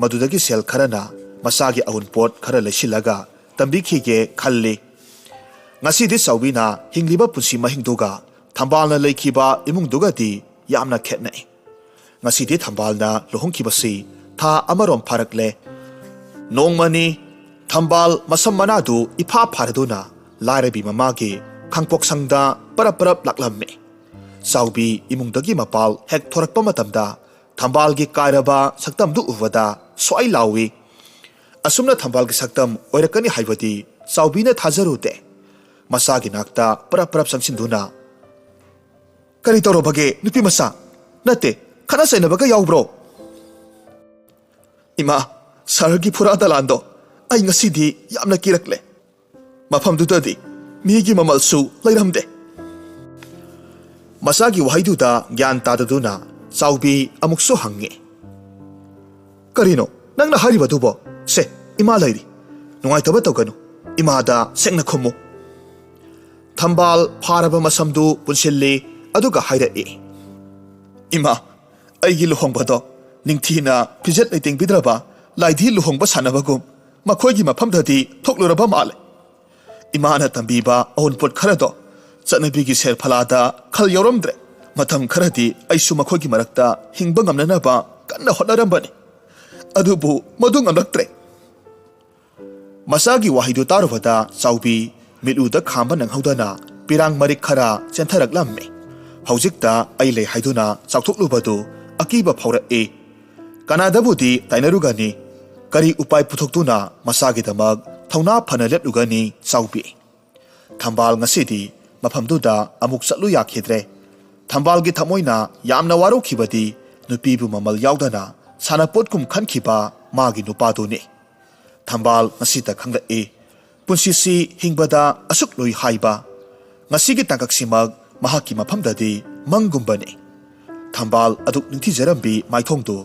ꯃꯗꯨꯗꯒꯤ ꯁꯦꯜ ꯈꯔꯅ ꯃꯆꯥꯒꯤ ꯑꯎꯟꯄꯣꯠ ꯈꯔ ꯂꯩꯁꯤꯜꯂꯒ ꯇꯝꯕꯤꯈꯤꯒꯦ ꯈꯜꯂꯤ꯫ ꯉꯁꯤꯗꯤ ꯆꯥꯎꯕꯤꯅ ꯍꯤꯡꯂꯤꯕ ꯄꯨꯟꯁꯤ ꯃꯍꯤꯡꯗꯨꯒ ꯊꯝꯕꯥꯜꯅ ꯂꯩꯈꯤꯕ ꯏꯃꯨꯡꯗꯨꯒꯗꯤ ꯌꯥꯝꯅ ꯈꯦꯠꯅꯩ꯫ ꯉꯁꯤꯗꯤ ꯊꯝꯕꯥꯜꯅ ꯂꯨꯍꯣꯡꯈꯤꯕꯁꯤ ꯊꯥ ꯑꯃꯔꯣꯝ ꯐꯥꯔꯛꯂꯦ꯫ ꯅꯣꯡꯃꯅꯤ ꯊꯝꯕꯥꯜ ꯃꯁꯝ ꯃꯅꯥꯗꯨ ꯏꯐꯥ ꯐꯥꯔꯗꯨꯅ ꯂꯥꯏꯔꯕꯤ ꯃꯃꯥꯒꯤ ꯈꯥꯡꯄꯣꯛꯁꯪꯗ ꯄꯔꯞ ꯄꯔꯞ ꯂꯥꯛꯂꯝꯃꯤ꯫ ꯆꯥꯎꯕꯤ ꯏꯃꯨꯡꯗꯒꯤ ꯃꯄꯥꯜ ꯍꯦꯛ ꯊꯣꯔꯛꯄ ꯃꯇꯝꯗ ꯊꯝꯕꯥꯜꯒꯤ ꯀꯥꯏꯔꯕ ꯁꯛꯇꯝꯗꯨ ꯎꯕꯗ ꯁ꯭ꯋꯥꯏ ꯂꯥꯎꯏ꯫ ꯑꯁꯨꯝꯅ ꯊꯝꯕꯥꯜꯒꯤ ꯁꯛꯇꯝ ꯑꯣꯏꯔꯛꯀꯅꯤ ꯍꯥꯏꯕꯗꯤ ꯆꯥꯎꯕꯤꯅ ꯊꯥꯖꯔꯨꯗꯦ꯫ ꯃꯆꯥꯒꯤ ꯅꯥꯛꯇ ꯄꯔꯞ ꯄꯔꯞ ꯆꯪꯁꯤꯟꯗꯨꯅ, "ꯀꯔꯤ ꯇꯧꯔꯕꯒꯦ, ꯅꯨꯄꯤ ꯃꯆꯥ? ꯅꯠꯇꯦ, ꯈꯠꯅ ꯆꯩꯅꯕꯒ ꯌꯥꯎꯕ꯭ꯔꯣ?" "ꯏꯃꯥ, ꯁꯍꯔꯒꯤ ꯐꯨꯔꯥ ꯗꯂꯥꯟꯗꯣ ꯑꯩ ꯉꯁꯤꯗꯤ ꯌꯥꯝꯅ ꯀꯤꯔꯛꯂꯦ꯫ ꯃꯐꯝꯗꯨꯗꯗꯤ ꯃꯤꯒꯤ ꯃꯃꯜꯁꯨ ꯂꯩꯔꯝꯗꯦ꯫" ꯃꯆꯥꯒꯤ ꯋꯥꯍꯩꯗꯨꯗ ꯒ꯭ꯌꯥꯟ ꯇꯥꯗꯗꯨꯅ ꯆꯥꯎꯕꯤ ꯑꯃꯨꯛꯁꯨ ꯍꯪꯉꯤ, "ꯀꯔꯤꯅꯣ ꯅꯪꯅ ꯍꯥꯏꯔꯤꯕꯗꯨꯕꯣ? ꯁꯦ, ꯏꯃꯥ ꯂꯩꯔꯤ꯫ ꯅꯨꯡꯉꯥꯏꯇꯕ ꯇꯧꯒꯅꯨ꯫ ꯏꯃꯥꯗ ꯁꯦꯡꯅ ꯈꯨꯝꯃꯨ꯫" ꯊꯝꯕꯥꯜ ꯐꯥꯔꯕ ꯃꯁꯝꯗꯨ ꯄꯨꯟꯁꯤꯜꯂꯤ, ꯑꯗꯨꯒ ꯍꯥꯏꯔꯛꯏ, "ꯏꯃꯥ, ꯑꯩꯒꯤ ꯂꯨꯍꯣꯡꯕꯗꯣ ꯅꯤꯡꯊꯤꯅ ꯐꯤꯖꯦꯠ ꯂꯩꯇꯦꯡꯕꯤꯗ꯭ꯔꯕ ꯂꯥꯏꯙꯤ ꯂꯨꯍꯣꯡꯕ ꯁꯥꯟꯅꯕꯒꯨꯝ ꯃꯈꯣꯏꯒꯤ ꯃꯐꯝꯗꯗꯤ ꯊꯣꯛꯂꯨꯔꯕ ꯃꯥꯜꯂꯦ꯫ ꯏꯃꯥꯅ ꯇꯝꯕꯤꯕ ꯑꯎꯟꯄꯣꯠ ꯈꯔꯗꯣ ꯆꯠꯅꯕꯤꯒꯤ ꯁꯦꯔꯐꯂꯥꯗ ꯈꯜ ꯌꯥꯎꯔꯝꯗ꯭ꯔꯦ꯫ ꯃꯇꯝ ꯈꯔꯗꯤ ꯑꯩꯁꯨ ꯃꯈꯣꯏꯒꯤ ꯃꯔꯛꯇ ꯍꯤꯡꯕ ꯉꯝꯅꯅꯕ ꯀꯟꯅ ꯍꯣꯠꯅꯔꯝꯕꯅꯤ꯫ ꯑꯗꯨꯕꯨ ꯃꯗꯨ ꯉꯝꯂꯛꯇ꯭ꯔꯦ꯫" ꯃꯆꯥꯒꯤ ꯋꯥꯍꯩꯗꯨ ꯇꯥꯔꯨꯕꯗ ꯆꯥꯎꯕꯤ ꯃꯤꯠꯂꯨꯗ ꯈꯥꯝꯕ ꯅꯪꯍꯧꯗꯅ ꯄꯤꯔꯥꯡ ꯃꯔꯤꯛ ꯈꯔ ꯆꯦꯟꯊꯔꯛꯂꯝꯃꯤ꯫ ꯍꯧꯖꯤꯛꯇ ꯑꯩ ꯂꯩ ꯍꯥꯏꯗꯨꯅ ꯆꯥꯎꯊꯣꯛꯂꯨꯕꯗꯨ ꯑꯀꯤꯕ ꯐꯥꯎꯔꯛꯏ꯫ ꯀꯅꯥꯗꯕꯨꯗꯤ ꯇꯥꯏꯅꯔꯨꯒꯅꯤ? ꯀꯔꯤ ꯎꯄꯥꯏ ꯄꯨꯊꯣꯛꯇꯨꯅ ꯃꯆꯥꯒꯤꯗꯃꯛ ꯊꯧꯅꯥ ꯐꯅ ꯂꯦꯞꯂꯨꯒꯅꯤ ꯆꯥꯎꯕꯤ? ꯊꯝꯕꯥꯜ ꯉꯁꯤꯗꯤ ꯃꯐꯝꯗꯨꯗ ꯑꯃꯨꯛ ꯆꯠꯂꯨ ꯌꯥꯈꯤꯗ꯭ꯔꯦ꯫ ꯊꯝꯕꯥꯜꯒꯤ ꯊꯃꯣꯏꯅ ꯌꯥꯝꯅ ꯋꯥꯔꯧꯈꯤꯕꯗꯤ ꯅꯨꯄꯤꯕꯨ ꯃꯃꯜ ꯌꯥꯎꯗꯅ ꯁꯥꯟꯅꯄꯣꯠꯀꯨꯝ ꯈꯟꯈꯤꯕ ꯃꯥꯒꯤ ꯅꯨꯄꯥꯗꯨꯅꯤ꯫ ꯊꯝꯕꯥꯜ ꯉꯁꯤꯇ ꯈꯪꯂꯛꯏ, ꯄꯨꯟꯁꯤꯁꯤ ꯍꯤꯡꯕꯗ ꯑꯁꯨꯛ ꯂꯨꯏ ꯍꯥꯏꯕ꯫ ꯉꯁꯤꯒꯤ ꯇꯥꯡꯀꯛꯁꯤꯃꯛ ꯃꯍꯥꯛꯀꯤ ꯃꯐꯝꯗꯗꯤ ꯃꯪꯒꯨꯝꯕꯅꯤ꯫ ꯊꯝꯕꯥꯜ ꯑꯗꯨꯛ ꯅꯤꯡꯊꯤꯖꯔꯝꯕꯤ ꯃꯥꯏꯊꯣꯡꯗꯨ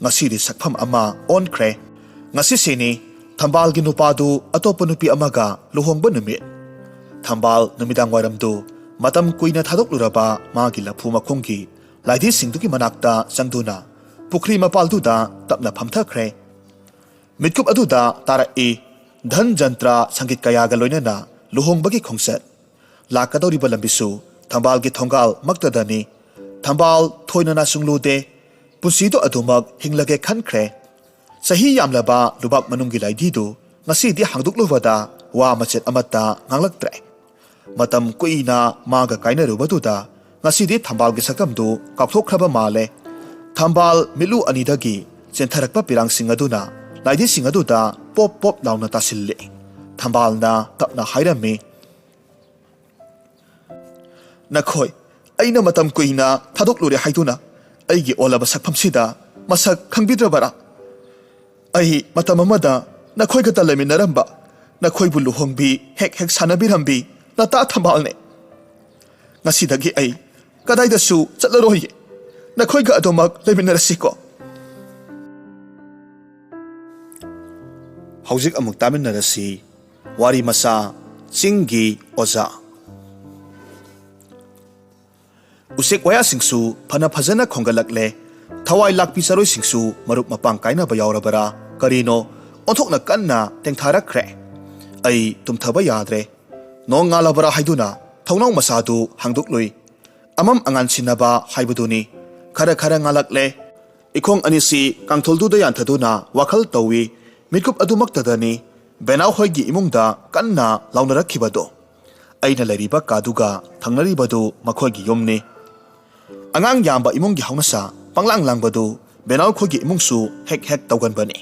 ꯉꯁꯤꯗꯤ ꯁꯛꯐꯝ ꯑꯃ ꯑꯣꯟꯈ꯭ꯔꯦ꯫ ꯉꯁꯤꯁꯤꯅꯤ ꯊꯝꯕꯥꯜꯒꯤ ꯅꯨꯄꯥꯗꯨ ꯑꯇꯣꯞꯄ ꯅꯨꯄꯤ ꯑꯃꯒ ꯂꯨꯍꯣꯡꯕ ꯅꯨꯃꯤꯠ꯫ ꯊꯝꯕꯥꯜ ꯅꯨꯃꯤꯗꯥꯡ ꯋꯥꯏꯔꯝꯗꯨ ꯃꯇꯝ ꯀꯨꯏꯅ ꯊꯥꯗꯣꯛꯂꯨꯔꯕ ꯃꯥꯒꯤ ꯂꯐꯨ ꯃꯈꯣꯡꯒꯤ ꯂꯥꯏꯙꯤꯁꯤꯡꯗꯨꯒꯤ ꯃꯅꯥꯛꯇ ꯆꯪꯗꯨꯅ ꯄꯨꯈ꯭ꯔꯤ ꯃꯄꯥꯜꯗꯨꯗ ꯇꯞꯅ ꯐꯝꯊꯈ꯭ꯔꯦ꯫ ꯃꯤꯠꯀꯨꯞ ꯑꯗꯨꯗ ꯇꯥꯔꯛꯏ ꯙꯟ ꯖꯟꯇ꯭ꯔ ꯁꯪꯒꯤꯠ ꯀꯌꯥꯒ ꯂꯣꯏꯅꯅ ꯂꯨꯍꯣꯡꯕꯒꯤ ꯈꯣꯡꯆꯠ꯫ ꯂꯥꯛꯀꯗꯧꯔꯤꯕ ꯂꯝꯕꯤꯁꯨ ꯊꯝꯕꯥꯜꯒꯤ ꯊꯣꯡꯒꯥꯜ ꯃꯛꯇꯗꯅꯤ꯫ ꯊꯝꯕꯥꯜ ꯊꯣꯏꯅ ꯅꯥꯆꯨꯡꯂꯨꯗꯦ꯫ ꯄꯨꯟꯁꯤꯗꯨ ꯑꯗꯨꯃꯛ ꯍꯤꯡꯂꯒꯦ ꯈꯟꯈ꯭ꯔꯦ꯫ ꯆꯍꯤ ꯌꯥꯝꯂꯕ ꯂꯨꯕꯥꯛ ꯃꯅꯨꯡꯒꯤ ꯂꯥꯏꯙꯤꯗꯨ ꯉꯁꯤꯗꯤ ꯍꯥꯡꯗꯣꯛꯂꯨꯕꯗ ꯋꯥ ꯃꯆꯦꯠ ꯑꯃꯠꯇ ꯉꯥꯡꯂꯛꯇ꯭ꯔꯦ꯫ ꯃꯇꯝ ꯀꯨꯏꯅ ꯃꯥꯒ ꯀꯥꯏꯅꯔꯨꯕꯗꯨꯗ ꯉꯁꯤꯗꯤ ꯊꯝꯕꯥꯜꯒꯤ ꯁꯛꯇꯝꯗꯨ ꯀꯥꯎꯊꯣꯛꯈ꯭ꯔꯕ ꯃꯥꯜꯂꯦ꯫ ꯊꯝꯕꯥꯜ ꯃꯤꯠꯂꯨ ꯑꯅꯤꯗꯒꯤ ꯆꯦꯟꯊꯔꯛꯄ ꯄꯤꯔꯥꯡꯁꯤꯡ ꯑꯗꯨꯅ ꯂꯥꯏꯙꯤꯁꯤꯡ ꯑꯗꯨꯗ ꯄꯣꯞ ꯄꯣꯞ ꯂꯥꯎꯅ ꯇꯥꯁꯤꯜꯂꯦ꯫ ꯊꯝꯕꯥꯜꯅ ꯇꯞꯅ ꯍꯥꯏꯔꯝꯃꯤ, "ꯅꯈꯣꯏ ꯑꯩꯅ ꯃꯇꯝ ꯀꯨꯏꯅ ꯊꯥꯗꯣꯛꯂꯨꯔꯦ ꯍꯥꯏꯗꯨꯅ ꯑꯩꯒꯤ ꯑꯣꯜꯂꯕ ꯁꯛꯐꯝꯁꯤꯗ ꯃꯁꯛ ꯈꯪꯕꯤꯗ꯭ꯔꯕꯔꯥ? ꯑꯩ ꯃꯇꯝ ꯑꯃꯗ ꯅꯈꯣꯏꯒꯇ ꯂꯩꯃꯤꯟꯅꯔꯝꯕ, ꯅꯈꯣꯏꯕꯨ ꯂꯨꯍꯣꯡꯕꯤ ꯍꯦꯛ ꯍꯦꯛ ꯁꯥꯟꯅꯕꯤꯔꯝꯕꯤ ꯅꯇꯥ ꯊꯝꯕꯥꯜꯅꯦ꯫ ꯉꯁꯤꯗꯒꯤ ꯑꯩ ꯀꯗꯥꯏꯗꯁꯨ ꯆꯠꯂꯔꯣꯏꯌꯦ꯫ ꯅꯈꯣꯏꯒ ꯑꯗꯨꯃꯛ ꯂꯩꯃꯤꯟꯅꯔꯁꯤꯀꯣ꯫" ꯍꯧꯖꯤꯛ ꯑꯃꯨꯛ ꯇꯥꯃꯤꯟꯅꯔꯁꯤ꯫ ꯋꯥꯔꯤ ꯃꯆꯥ, ꯆꯤꯡꯒꯤ ꯑꯣꯖꯥ꯫ ꯎꯆꯦꯛ ꯋꯥꯌꯥꯁꯤꯡꯁꯨ ꯐꯅ ꯐꯖꯅ ꯈꯣꯡꯒꯠꯂꯛꯂꯦ꯫ ꯊꯋꯥꯏ ꯂꯥꯛꯄꯤ ꯆꯔꯣꯏꯁꯤꯡꯁꯨ ꯃꯔꯨꯞ ꯃꯄꯥꯡ ꯀꯥꯏꯅꯕ ꯌꯥꯎꯔꯕꯔꯥ ꯀꯔꯤꯅꯣ, ꯑꯣꯟꯊꯣꯛꯅ ꯀꯟꯅ ꯇꯦꯡꯊꯥꯔꯛꯈ꯭ꯔꯦ꯫ ꯑꯩ ꯇꯨꯝꯊꯕ ꯌꯥꯗ꯭ꯔꯦ꯫ ꯅꯣꯡ ꯉꯥꯜꯂꯕꯔꯥ ꯍꯥꯏꯗꯨꯅ ꯊꯣꯡꯅꯥꯎ ꯃꯆꯥꯗꯨ ꯍꯥꯡꯗꯣꯛꯂꯨꯏ꯫ ꯑꯃꯝ ꯑꯉꯥꯟ ꯁꯤꯟꯅꯕ ꯍꯥꯏꯕꯗꯨꯅꯤ꯫ ꯈꯔ ꯈꯔ ꯉꯥꯜꯂꯛꯂꯦ꯫ ꯏꯈꯣꯡ ꯑꯅꯤꯁꯤ ꯀꯥꯡꯊꯣꯜꯗꯨꯗ ꯌꯥꯟꯊꯗꯨꯅ ꯋꯥꯈꯜ ꯇꯧꯏ꯫ ꯃꯤꯠꯀꯨꯞ ꯑꯗꯨꯃꯛꯇꯗꯅꯤ ꯕꯦꯅꯥꯎ ꯍꯣꯏꯒꯤ ꯏꯃꯨꯡꯗ ꯀꯟꯅ ꯂꯥꯎꯅꯔꯛꯈꯤꯕꯗꯣ꯫ ꯑꯩꯅ ꯂꯩꯔꯤꯕ ꯀꯥꯗꯨꯒ ꯊꯪꯅꯔꯤꯕꯗꯨ ꯃꯈꯣꯏꯒꯤ ꯌꯨꯝꯅꯤ꯫ ꯑꯉꯥꯡ ꯌꯥꯝꯕ ꯏꯃꯨꯡꯒꯤ ꯍꯧꯅꯁꯥ ꯄꯪꯂꯥꯡ ꯂꯥꯡꯕꯗꯨ ꯕꯦꯅꯥꯎ ꯈꯣꯏꯒꯤ ꯏꯃꯨꯡꯁꯨ ꯍꯦꯛ ꯍꯦꯛ ꯇꯧꯒꯟꯕꯅꯤ꯫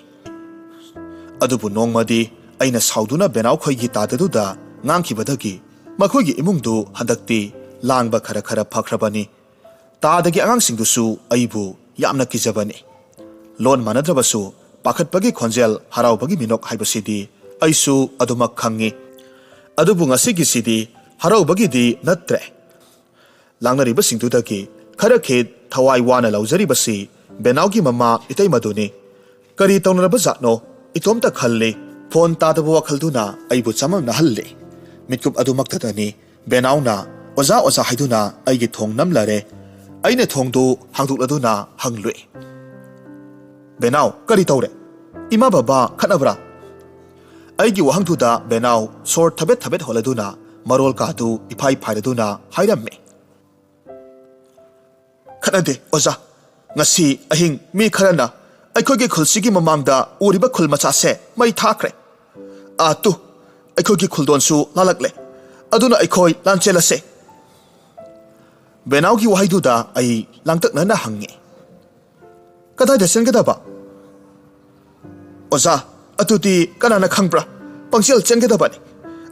ꯑꯗꯨꯕꯨ ꯅꯣꯡꯃꯗꯤ ꯑꯩꯅ ꯁꯥꯎꯗꯨꯅ ꯕꯦꯅꯥꯎ ꯈꯣꯏꯒꯤ ꯇꯥꯗꯗꯨꯗ ꯉꯥꯡꯈꯤꯕꯗꯒꯤ ꯃꯈꯣꯏꯒꯤ ꯏꯃꯨꯡꯗꯨ ꯍꯟꯗꯛꯇꯤ ꯂꯥꯡꯕ ꯈꯔ ꯈꯔ ꯐꯈ꯭ꯔꯕꯅꯤ꯫ ꯇꯥꯗꯒꯤ ꯑꯉꯥꯡꯁꯤꯡꯗꯨꯁꯨ ꯑꯩꯕꯨ ꯌꯥꯝꯅ ꯀꯤꯖꯕꯅꯤ꯫ ꯂꯣꯟ ꯃꯥꯟꯅꯗ꯭ꯔꯕꯁꯨ ꯄꯥꯈꯠꯄꯒꯤ ꯈꯣꯟꯖꯦꯜ, ꯍꯔꯥꯎꯕꯒꯤ ꯃꯤꯅꯣꯛ ꯍꯥꯏꯕꯁꯤꯗꯤ ꯑꯩꯁꯨ ꯑꯗꯨꯃꯛ ꯈꯪꯉꯤ꯫ ꯑꯗꯨꯕꯨ ꯉꯁꯤꯒꯤꯁꯤꯗꯤ ꯍꯔꯥꯎꯕꯒꯤꯗꯤ ꯅꯠꯇ꯭ꯔꯦ꯫ ꯂꯥꯡꯅꯔꯤꯕꯁꯤꯡꯗꯨꯗꯒꯤ ꯈꯔ ꯈꯤꯠ ꯊꯋꯥꯏ ꯋꯥꯅ ꯂꯧꯖꯔꯤꯕꯁꯤ ꯕꯦꯅꯥꯎꯒꯤ ꯃꯃꯥ ꯏꯇꯩꯃꯗꯨꯅꯤ꯫ ꯀꯔꯤ ꯇꯧꯅꯔꯕ ꯖꯥꯠꯅꯣ? ꯏꯇꯣꯝꯇ ꯈꯜꯂꯤ꯫ ꯐꯣꯟ ꯇꯥꯗꯕ ꯋꯥꯈꯜꯗꯨꯅ ꯑꯩꯕꯨ ꯆꯃꯝꯅꯍꯜꯂꯤ꯫ ꯃꯤꯠꯀꯨꯞ ꯑꯗꯨꯃꯛꯇꯗꯅꯤ ꯕꯦꯅꯥꯎꯅ "ꯑꯣꯖꯥ, ꯑꯣꯖꯥ" ꯍꯥꯏꯗꯨꯅ ꯑꯩꯒꯤ ꯊꯣꯡ ꯅꯝꯂꯔꯦ꯫ ꯑꯩꯅ ꯊꯣꯡꯗꯨ ꯍꯥꯡꯗꯣꯛꯂꯗꯨꯅ ꯍꯪꯂꯨꯏ, "ꯕꯦꯅꯥꯎ, ꯀꯔꯤ ꯇꯧꯔꯦ? ꯏꯃꯥ ꯕꯕꯥ ꯈꯠꯅꯕ꯭ꯔꯥ?" ꯑꯩꯒꯤ ꯋꯥꯍꯪꯗꯨꯗ ꯕꯦꯅꯥꯎ ꯁꯣꯔ ꯊꯕꯦꯠ ꯊꯕꯦꯠ ꯍꯣꯜꯂꯗꯨꯅ ꯃꯔꯣꯜ ꯀꯥꯗꯨ ꯏꯐꯥꯏ ꯐꯥꯏꯔꯗꯨꯅ ꯍꯥꯏꯔꯝꯃꯤ, "ꯈꯠꯅꯗꯦ, ꯑꯣꯖꯥ꯫ ꯉꯁꯤ ꯑꯍꯤꯡ ꯃꯤ ꯈꯔꯅ ꯑꯩꯈꯣꯏꯒꯤ ꯈꯨꯜꯁꯤꯒꯤ ꯃꯃꯥꯡꯗ ꯎꯔꯤꯕ ꯈꯨꯜ ꯃꯆꯥꯁꯦ ꯃꯩ ꯊꯥꯈ꯭ꯔꯦ꯫ ꯑꯥ ꯇꯨ, ꯑꯩꯈꯣꯏꯒꯤ ꯈꯨꯜꯗꯣꯟꯁꯨ ꯂꯥꯜꯂꯛꯂꯦ꯫ ꯑꯗꯨꯅ ꯑꯩꯈꯣꯏ ꯂꯥꯟ ꯆꯦꯜꯂꯁꯦ꯫" ꯕꯦꯅꯥꯎꯒꯤ ꯋꯥꯍꯩꯗꯨꯗ ꯑꯩ ꯂꯥꯡꯇꯛꯅꯅ ꯍꯪꯉꯤ, "ꯀꯗꯥꯏꯗ ꯆꯦꯟꯒꯗꯕ?" "ꯑꯣꯖꯥ, ꯑꯗꯨꯗꯤ ꯀꯅꯥꯅ ꯈꯪꯕ꯭ꯔꯥ? ꯄꯪꯆꯦꯜ ꯆꯦꯟꯒꯗꯕꯅꯤ꯫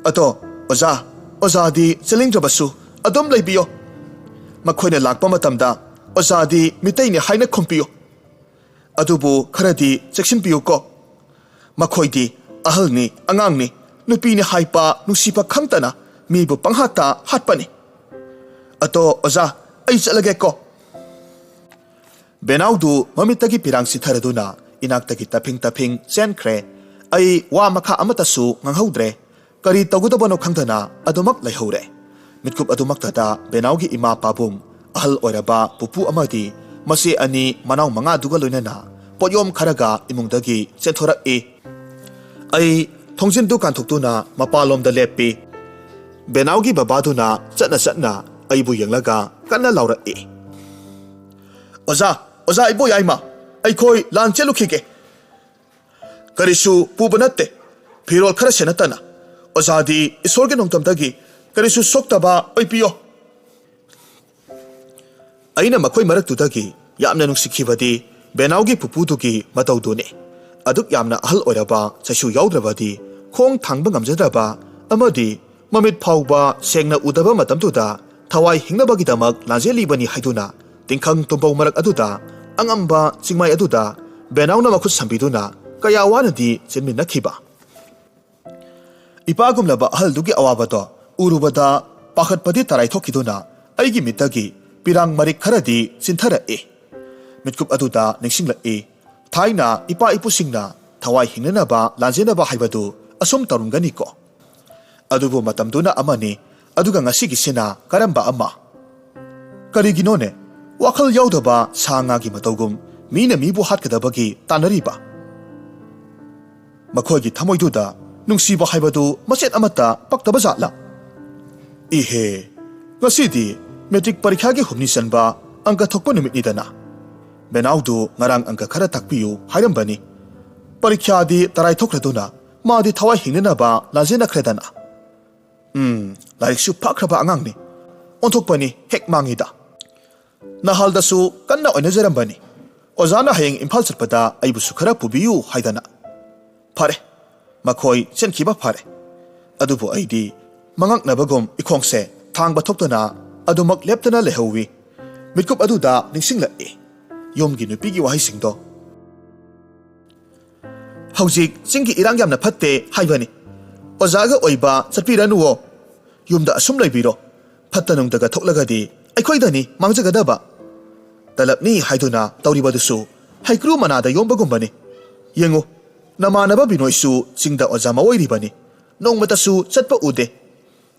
ꯑꯗꯣ ꯑꯣꯖꯥ, ꯑꯣꯖꯥꯗꯤ ꯆꯦꯟꯅꯤꯡꯗ꯭ꯔꯕꯁꯨ ꯑꯗꯨꯝ ꯂꯩꯕꯤꯌꯣ꯫ ꯃꯈꯣꯏꯅ ꯂꯥꯛꯄ ꯃꯇꯝꯗ ꯑꯣꯖꯥꯗꯤ ꯃꯤꯇꯩꯅꯤ ꯍꯥꯏꯅ ꯈꯨꯝꯕꯤꯌꯨ꯫ ꯑꯗꯨꯕꯨ ꯈꯔꯗꯤ ꯆꯦꯛꯁꯤꯟꯕꯤꯌꯨꯀꯣ꯫ ꯃꯈꯣꯏꯗꯤ ꯑꯍꯜꯅꯤ, ꯑꯉꯥꯡꯅꯤ, ꯅꯨꯄꯤꯅꯤ ꯍꯥꯏꯕ ꯅꯨꯡꯁꯤꯕ ꯈꯪꯗꯅ ꯃꯤꯕꯨ ꯄꯪꯍꯥꯠꯇ ꯍꯥꯠꯄꯅꯤ꯫ ꯑꯗꯣ ꯑꯣꯖꯥ, ꯑꯩ ꯆꯠꯂꯒꯦꯀꯣ꯫" ꯕꯦꯅꯥꯎꯗꯨ ꯃꯃꯤꯠꯇꯒꯤ ꯄꯤꯔꯥꯡ ꯁꯤꯊꯔꯗꯨꯅ ꯏꯅꯥꯛꯇꯒꯤ ꯇꯞꯐꯤꯡ ꯇꯞꯐꯤꯡ ꯆꯦꯟꯈ꯭ꯔꯦ꯫ ꯑꯩ ꯋꯥ ꯃꯈꯥ ꯑꯃꯠꯇꯁꯨ ꯉꯥꯡꯍꯧꯗ꯭ꯔꯦ꯫ ꯀꯔꯤ ꯇꯧꯒꯗꯕꯅꯣ ꯈꯪꯗꯅ ꯑꯗꯨꯃꯛ ꯂꯩꯍꯧꯔꯦ꯫ ꯃꯤꯠꯀꯨꯞ ꯑꯗꯨꯃꯛꯇꯗ ꯕꯦꯅꯥꯎꯒꯤ ꯏꯃꯥ ꯄꯥꯕꯨꯡ, ꯑꯍꯜ ꯑꯣꯏꯔꯕ ꯄꯨꯄꯨ ꯑꯃꯗꯤ ꯃꯆꯦ ꯑꯅꯤ ꯃꯅꯥꯎ ꯃꯉꯥꯗꯨꯒ ꯂꯣꯏꯅꯅ ꯄꯣꯠꯌꯣꯝ ꯈꯔꯒ ꯏꯃꯨꯡꯗꯒꯤ ꯆꯦꯟꯊꯣꯔꯛꯏ꯫ ꯑꯩ ꯊꯣꯡꯖꯤꯟꯗꯨ ꯀꯥꯟꯊꯣꯛꯇꯨꯅ ꯃꯄꯥꯟꯂꯣꯝꯗ ꯂꯦꯞꯄꯤ꯫ ꯕꯦꯅꯥꯎꯒꯤ ꯕꯕꯥꯗꯨꯅ ꯆꯠꯅ ꯆꯠꯅ ꯑꯩꯕꯨ ꯌꯦꯡꯂꯒ ꯀꯟꯅ ꯂꯥꯎꯔꯛꯏ, "ꯑꯣꯖꯥ, ꯑꯣꯖꯥ ꯏꯕꯣꯌꯥꯏꯃ, ꯑꯩꯈꯣꯏ ꯂꯥꯟ ꯆꯦꯜꯂꯨꯈꯤꯒꯦ꯫ ꯀꯔꯤꯁꯨ ꯄꯨꯕ ꯅꯠꯇꯦ, ꯐꯤꯔꯣꯜ ꯈꯔꯁꯦ ꯅꯠꯇꯅ꯫ ꯑꯣꯖꯥꯗꯤ ꯏꯁꯣꯔꯒꯤ ꯅꯣꯡꯗꯝꯗꯒꯤ ꯀꯔꯤꯁꯨ ꯁꯣꯛꯇꯕ ꯑꯣꯏꯕꯤꯌꯣ꯫" ꯑꯩꯅ ꯃꯈꯣꯏ ꯃꯔꯛꯇꯨꯗꯒꯤ ꯌꯥꯝꯅ ꯅꯨꯡꯁꯤꯈꯤꯕꯗꯤ ꯕꯦꯅꯥꯎꯒꯤ ꯄꯨꯄꯨꯗꯨꯒꯤ ꯃꯇꯧꯗꯨꯅꯤ꯫ ꯑꯗꯨꯛ ꯌꯥꯝꯅ ꯑꯍꯜ ꯑꯣꯏꯔꯕ, ꯆꯩꯁꯨ ꯌꯥꯎꯗ꯭ꯔꯕꯗꯤ ꯈꯣꯡ ꯊꯥꯡꯕ ꯉꯝꯖꯗ꯭ꯔꯕ ꯑꯃꯗꯤ ꯃꯃꯤꯠ ꯐꯥꯎꯕ ꯁꯦꯡꯅ ꯎꯗꯕ ꯃꯇꯝꯗꯨꯗ ꯊꯋꯥꯏ ꯍꯤꯡꯅꯕꯒꯤꯗꯃꯛ ꯂꯥꯟꯖꯦꯜꯂꯤꯕꯅꯤ ꯍꯥꯏꯗꯨꯅ ꯇꯤꯡꯈꯪ ꯇꯨꯝꯕꯧ ꯃꯔꯛ ꯑꯗꯨꯗ ꯑꯉꯝꯕ ꯆꯤꯡꯃꯥꯏ ꯑꯗꯨꯗ ꯕꯦꯅꯥꯎꯅ ꯃꯈꯨꯠ ꯁꯝꯕꯤꯗꯨꯅ ꯀꯌꯥ ꯋꯥꯅꯗꯤ ꯆꯦꯟꯃꯤꯟꯅꯈꯤꯕ꯫ ꯏꯄꯥꯒꯨꯝꯂꯕ ꯑꯍꯜꯗꯨꯒꯤ ꯑꯋꯥꯕꯗꯣ ꯎꯔꯨꯕꯗ ꯄꯥꯈꯠꯄꯗꯤ ꯇꯔꯥꯏ ꯊꯣꯛꯈꯤꯗꯨꯅ ꯑꯩꯒꯤ ꯃꯤꯠꯇꯒꯤ ꯄꯤꯔꯥꯡ ꯃꯔꯤꯛ ꯈꯔꯗꯤ ꯆꯤꯟꯊꯔꯛꯏ꯫ ꯃꯤꯠꯀꯨꯞ ꯑꯗꯨꯗ ꯅꯤꯡꯁꯤꯡꯂꯛꯏ, ꯊꯥꯏꯅ ꯏꯄꯥ ꯏꯄꯨꯁꯤꯡꯅ ꯊꯋꯥꯏ ꯍꯤꯡꯅꯅꯕ ꯂꯥꯟꯖꯦꯟꯅꯕ ꯍꯥꯏꯕꯗꯨ ꯑꯁꯨꯝ ꯇꯧꯔꯝꯒꯅꯤꯀꯣ꯫ ꯑꯗꯨꯕꯨ ꯃꯇꯝꯗꯨꯅ ꯑꯃꯅꯤ, ꯑꯗꯨꯒ ꯉꯁꯤꯒꯤꯁꯤꯅ ꯀꯔꯝꯕ ꯑꯃ? ꯀꯔꯤꯒꯤꯅꯣꯅꯦ? ꯋꯥꯈꯜ ꯌꯥꯎꯗꯕ ꯁꯥ ꯉꯥꯒꯤ ꯃꯇꯧꯒꯨꯝ ꯃꯤꯅ ꯃꯤꯕꯨ ꯍꯥꯠꯀꯗꯕꯒꯤ ꯇꯥꯟꯅꯔꯤꯕ? ꯃꯈꯣꯏꯒꯤ ꯊꯃꯣꯏꯗꯨꯗ ꯅꯨꯡꯁꯤꯕ ꯍꯥꯏꯕꯗꯨ ꯃꯆꯦꯠ ꯑꯃꯠꯇ ꯄꯛꯇꯕ ꯖꯥꯠꯂ? ꯏꯍꯦ, ꯉꯁꯤꯗꯤ ꯃꯦꯇ꯭ꯔꯤꯛ ꯄꯔꯤꯈ꯭ꯌꯥꯒꯤ ꯍꯨꯝꯅꯤ ꯆꯟꯕ ꯑꯪꯀ ꯊꯣꯛꯄ ꯅꯨꯃꯤꯠꯅꯤꯗꯅ꯫ ꯕꯦꯅꯥꯎꯗꯨ ꯉꯔꯥꯡ ꯑꯪꯀ ꯈꯔ ꯇꯥꯛꯄꯤꯌꯨ ꯍꯥꯏꯔꯝꯕꯅꯤ꯫ ꯄꯔꯤꯈ꯭ꯌꯥꯗꯤ ꯇꯔꯥꯏ ꯊꯣꯛꯈ꯭ꯔꯗꯨꯅ ꯃꯥꯗꯤ ꯊꯋꯥꯏ ꯍꯤꯡꯅꯅꯕ ꯂꯥꯟꯖꯦꯟꯅꯈ꯭ꯔꯦꯗꯅ꯫ ꯎꯝ, ꯂꯥꯏꯔꯤꯛꯁꯨ ꯐꯈ꯭ꯔꯕ ꯑꯉꯥꯡꯅꯤ꯫ ꯑꯣꯟꯊꯣꯛꯄꯅꯤ, ꯍꯦꯛ ꯃꯥꯡꯉꯤꯗ꯫ ꯅꯍꯥꯜꯗꯁꯨ ꯀꯟꯅ ꯑꯣꯏꯅꯖꯔꯝꯕꯅꯤ, ꯑꯣꯖꯥꯅ ꯍꯌꯦꯡ ꯏꯝꯐꯥꯜ ꯆꯠꯄꯗ ꯑꯩꯕꯨꯁꯨ ꯈꯔ ꯄꯨꯕꯤꯌꯨ ꯍꯥꯏꯗꯅ꯫ ꯐꯔꯦ, ꯃꯈꯣꯏ ꯆꯦꯟꯈꯤꯕ ꯐꯔꯦ꯫ ꯑꯗꯨꯕꯨ ꯑꯩꯗꯤ ꯃꯉꯛꯅꯕꯒꯨꯝ ꯏꯈꯣꯡꯁꯦ ꯊꯥꯡꯕ ꯊꯣꯛꯇꯅ ꯑꯗꯨꯃꯛ ꯂꯦꯞꯇꯅ ꯂꯩꯍꯧꯋꯤ꯫ ꯃꯤꯠꯀꯨꯞ ꯑꯗꯨꯗ ꯅꯤꯡꯁꯤꯡꯂꯛꯏ ꯌꯨꯝꯒꯤ ꯅꯨꯄꯤꯒꯤ ꯋꯥꯍꯩꯁꯤꯡꯗꯣ꯫ "ꯍꯧꯖꯤꯛ ꯆꯤꯡꯒꯤ ꯏꯔꯥꯡ ꯌꯥꯝꯅ ꯐꯠꯇꯦ ꯍꯥꯏꯕꯅꯤ꯫ ꯑꯣꯖꯥꯒ ꯑꯣꯏꯕ ꯆꯠꯄꯤꯔꯅꯨꯋꯣ꯫ ꯌꯨꯝꯗ ꯑꯁꯨꯝ ꯂꯩꯕꯤꯔꯣ꯫ ꯐꯠꯇ ꯅꯨꯡꯗꯒ ꯊꯣꯛꯂꯒꯗꯤ ꯑꯩꯈꯣꯏꯗꯅꯤ ꯃꯥꯡꯖꯒꯗꯕ꯫ ꯇꯂꯞꯅꯤ ꯍꯥꯏꯗꯨꯅ ꯇꯧꯔꯤꯕꯗꯨꯁꯨ ꯍꯩꯀ꯭ꯔꯨ ꯃꯅꯥꯗ ꯌꯣꯝꯕꯒꯨꯝꯕꯅꯤ꯫ ꯌꯦꯡꯉꯨ, ꯅꯃꯥꯟꯅꯕ ꯕꯤꯅꯣꯏꯁꯨ ꯆꯤꯡꯗ ꯑꯣꯖꯥ ꯑꯃ ꯑꯣꯏꯔꯤꯕꯅꯤ꯫ ꯅꯣꯡꯃꯇꯁꯨ ꯆꯠꯄ ꯎꯗꯦ꯫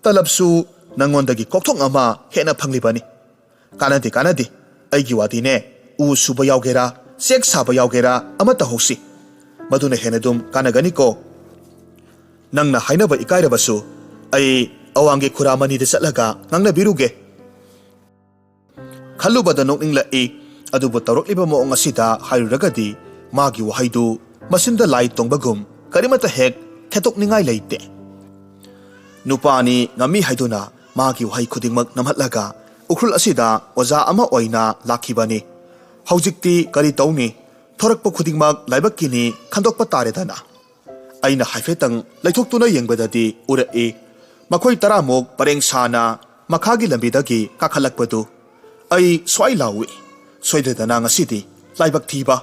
ꯇꯂꯞꯁꯨ ꯅꯪꯉꯣꯟꯗꯒꯤ ꯀꯣꯛꯊꯣꯡ ꯑꯃ ꯍꯦꯟꯅ ꯐꯪꯂꯤꯕꯅꯤ꯫ ꯀꯥꯟꯅꯗꯦ, ꯀꯥꯟꯅꯗꯦ꯫ ꯑꯩꯒꯤ ꯋꯥꯗꯤꯅꯦ, ꯎ ꯁꯨꯕ ꯌꯥꯎꯒꯦꯔꯥ, ꯆꯦꯛ ꯁꯥꯕ ꯌꯥꯎꯒꯦꯔꯥ, ꯑꯃ ꯇꯧꯍꯧꯁꯤ꯫ ꯃꯗꯨꯅ ꯍꯦꯟꯅ ꯑꯗꯨꯝ ꯀꯥꯟꯅꯒꯅꯤꯀꯣ꯫ ꯅꯪꯅ ꯍꯥꯏꯅꯕ ꯏꯀꯥꯏꯔꯕꯁꯨ ꯑꯩ ꯑꯋꯥꯡꯒꯤ ꯈꯨꯔꯥ ꯃꯅꯤꯗ ꯆꯠꯂꯒ ꯉꯥꯡꯅꯕꯤꯔꯨꯒꯦ꯫" ꯈꯜꯂꯨꯕꯗ ꯅꯣꯛꯅꯤꯡꯂꯛꯏ꯫ ꯑꯗꯨꯕꯨ ꯇꯧꯔꯛꯂꯤꯕ ꯃꯑꯣꯡ ꯑꯁꯤꯗ ꯍꯥꯏꯔꯨꯔꯒꯗꯤ ꯃꯥꯒꯤ ꯋꯥꯍꯩꯗꯨ ꯃꯆꯤꯟꯗ ꯂꯥꯏ ꯇꯣꯡꯕꯒꯨꯝ ꯀꯔꯤꯃꯠꯇ ꯍꯦꯛ ꯊꯦꯠꯇꯣꯛꯅꯤꯡꯉꯥꯏ ꯂꯩꯇꯦ꯫ ꯅꯨꯄꯥꯅꯤ ꯉꯝꯃꯤ ꯍꯥꯏꯗꯨꯅ ꯃꯥꯒꯤ ꯋꯥꯍꯩ ꯈꯨꯗꯤꯡꯃꯛ ꯅꯝꯍꯠꯂꯒ ꯎꯈ꯭ꯔꯨꯜ ꯑꯁꯤꯗ ꯑꯣꯖꯥ ꯑꯃ ꯑꯣꯏꯅ ꯂꯥꯛꯈꯤꯕꯅꯤ꯫ ꯍꯧꯖꯤꯛꯇꯤ ꯀꯔꯤ ꯇꯧꯅꯤ? ꯊꯣꯔꯛꯄ ꯈꯨꯗꯤꯡꯃꯛ ꯂꯥꯏꯕꯛꯀꯤꯅꯤ ꯈꯟꯗꯣꯛꯄ ꯇꯥꯔꯦꯗꯅ꯫ ꯑꯩꯅ ꯍꯥꯏꯐꯦꯠꯇꯪ ꯂꯩꯊꯣꯛꯇꯨꯅ ꯌꯦꯡꯕꯗꯗꯤ ꯎꯔꯛꯏ, ꯃꯈꯣꯏ ꯇꯔꯥꯃꯨꯛ ꯄꯔꯦꯡ ꯁꯥꯅ ꯃꯈꯥꯒꯤ ꯂꯝꯕꯤꯗꯒꯤ ꯀꯥꯈꯠꯂꯛꯄꯗꯨ꯫ ꯑꯩ ꯁ꯭ꯋꯥꯏ ꯂꯥꯎꯏ꯫ ꯁꯣꯏꯗꯗꯅ ꯉꯁꯤꯗꯤ ꯂꯥꯏꯕꯛ ꯊꯤꯕ꯫